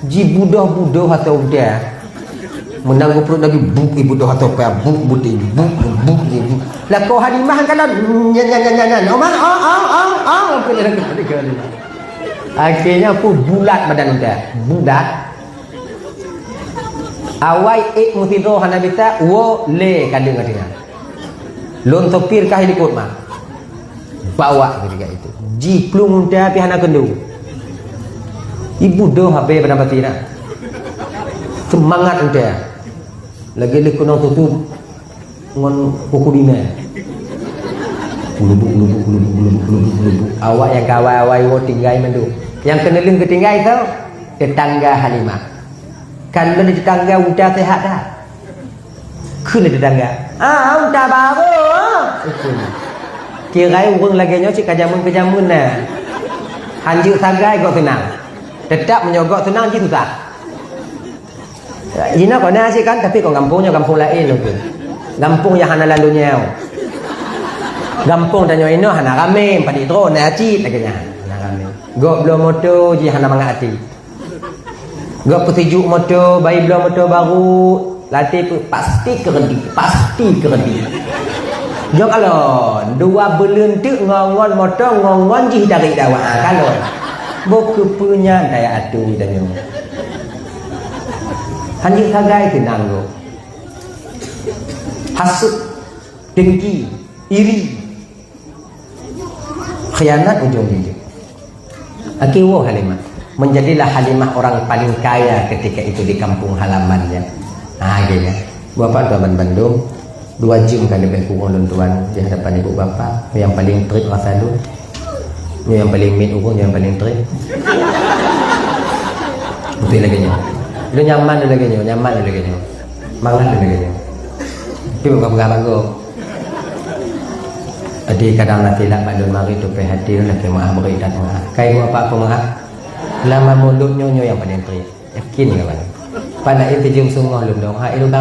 Jibudoh-budoh ateueh unta. Meunan geupuduek Nabi buk ibudoh ateueh paya buk buti buk buk buk. Lakoe Halimah kan nyan nyan nyan nyan. Oma, oh, oh, oh, oh. Akhirnya pun bulat badan unta. Bulat. Awai ék meusidroe hana bisa, woe lé ka deungoe teungoh. Lôn sopir kah likot mah. Bawa ketika itu. Jiplueng unta pih hana keundong. Ibudoh habéh pada pati na. Seumangat unta. Lagée lheueh keunong tutup ngon kuku dina. Kulubuk, kulubuk, kulubuk, kulubuk, kulubuk, kulubuk. Awak nyang ka awai-awai woe tinggai mandum. Nyang keuneulheueh geutinggai soe? Teutangga Halimah. Kan lôn di teutangga unta seuhat that. Kheun lé teutangga, "Ah, unta barô, ah." Kira ureuëng lagée nyoe cit ka jameun keu jameun na. Hanjeuet sagai gok seunang. Teutap meunyoe gok seunang jih susah. Jinoe kon na cit kan, tapi kon gampông nyoe gampông laén lôn tu. Gampông nyang hana lam donya. Gampông tanyoe inoe hana ramé, padit droe na cit lagée nyan. Hana ramé. Gok bloe moto jih hana mangat até. Gok peusijuek moto, bayi bloe moto barô, latée peuet, pasti keureudik, pasti keureudik. Nyoe kalon, dua buleuen teuk ngon-ngon moto, ngon-ngon jih tarék dawa, ah, kalon. Boh keupeue nyan taya ateueh tanyoe. Hanjeuet sagai keunang gob. Hasut, dengki, iri. Khianat ujong jih. Akhé woe Halimah. Menjadilah Halimah orang paling kaya ketika itu di kampung halamannya. Ha, akhirnya. Bapak tuan bandum, dua jam ka leubeh kurang lôn tuan di hadapan ibu bapa. Nyang paling treb rasa lôn. Nyang paling mit ureuëng, nyang paling treb. Betul lagée nyoe. Lôn nyaman lagée nyoe, nyaman lagée nyoe. Mangat lagée nyoe. Tapi bukan peugah bagoe. Jadi kadang na silap bak lôn marit tupée hati lôn lakée meu'ah bri that meu'ah. Kai buet apa-apa meu'ah. Lama mulut nyoe nyoe nyang paling treb. Yakin kawan. Pada itu jeuem sungoh lôn dong. Ha, ilôn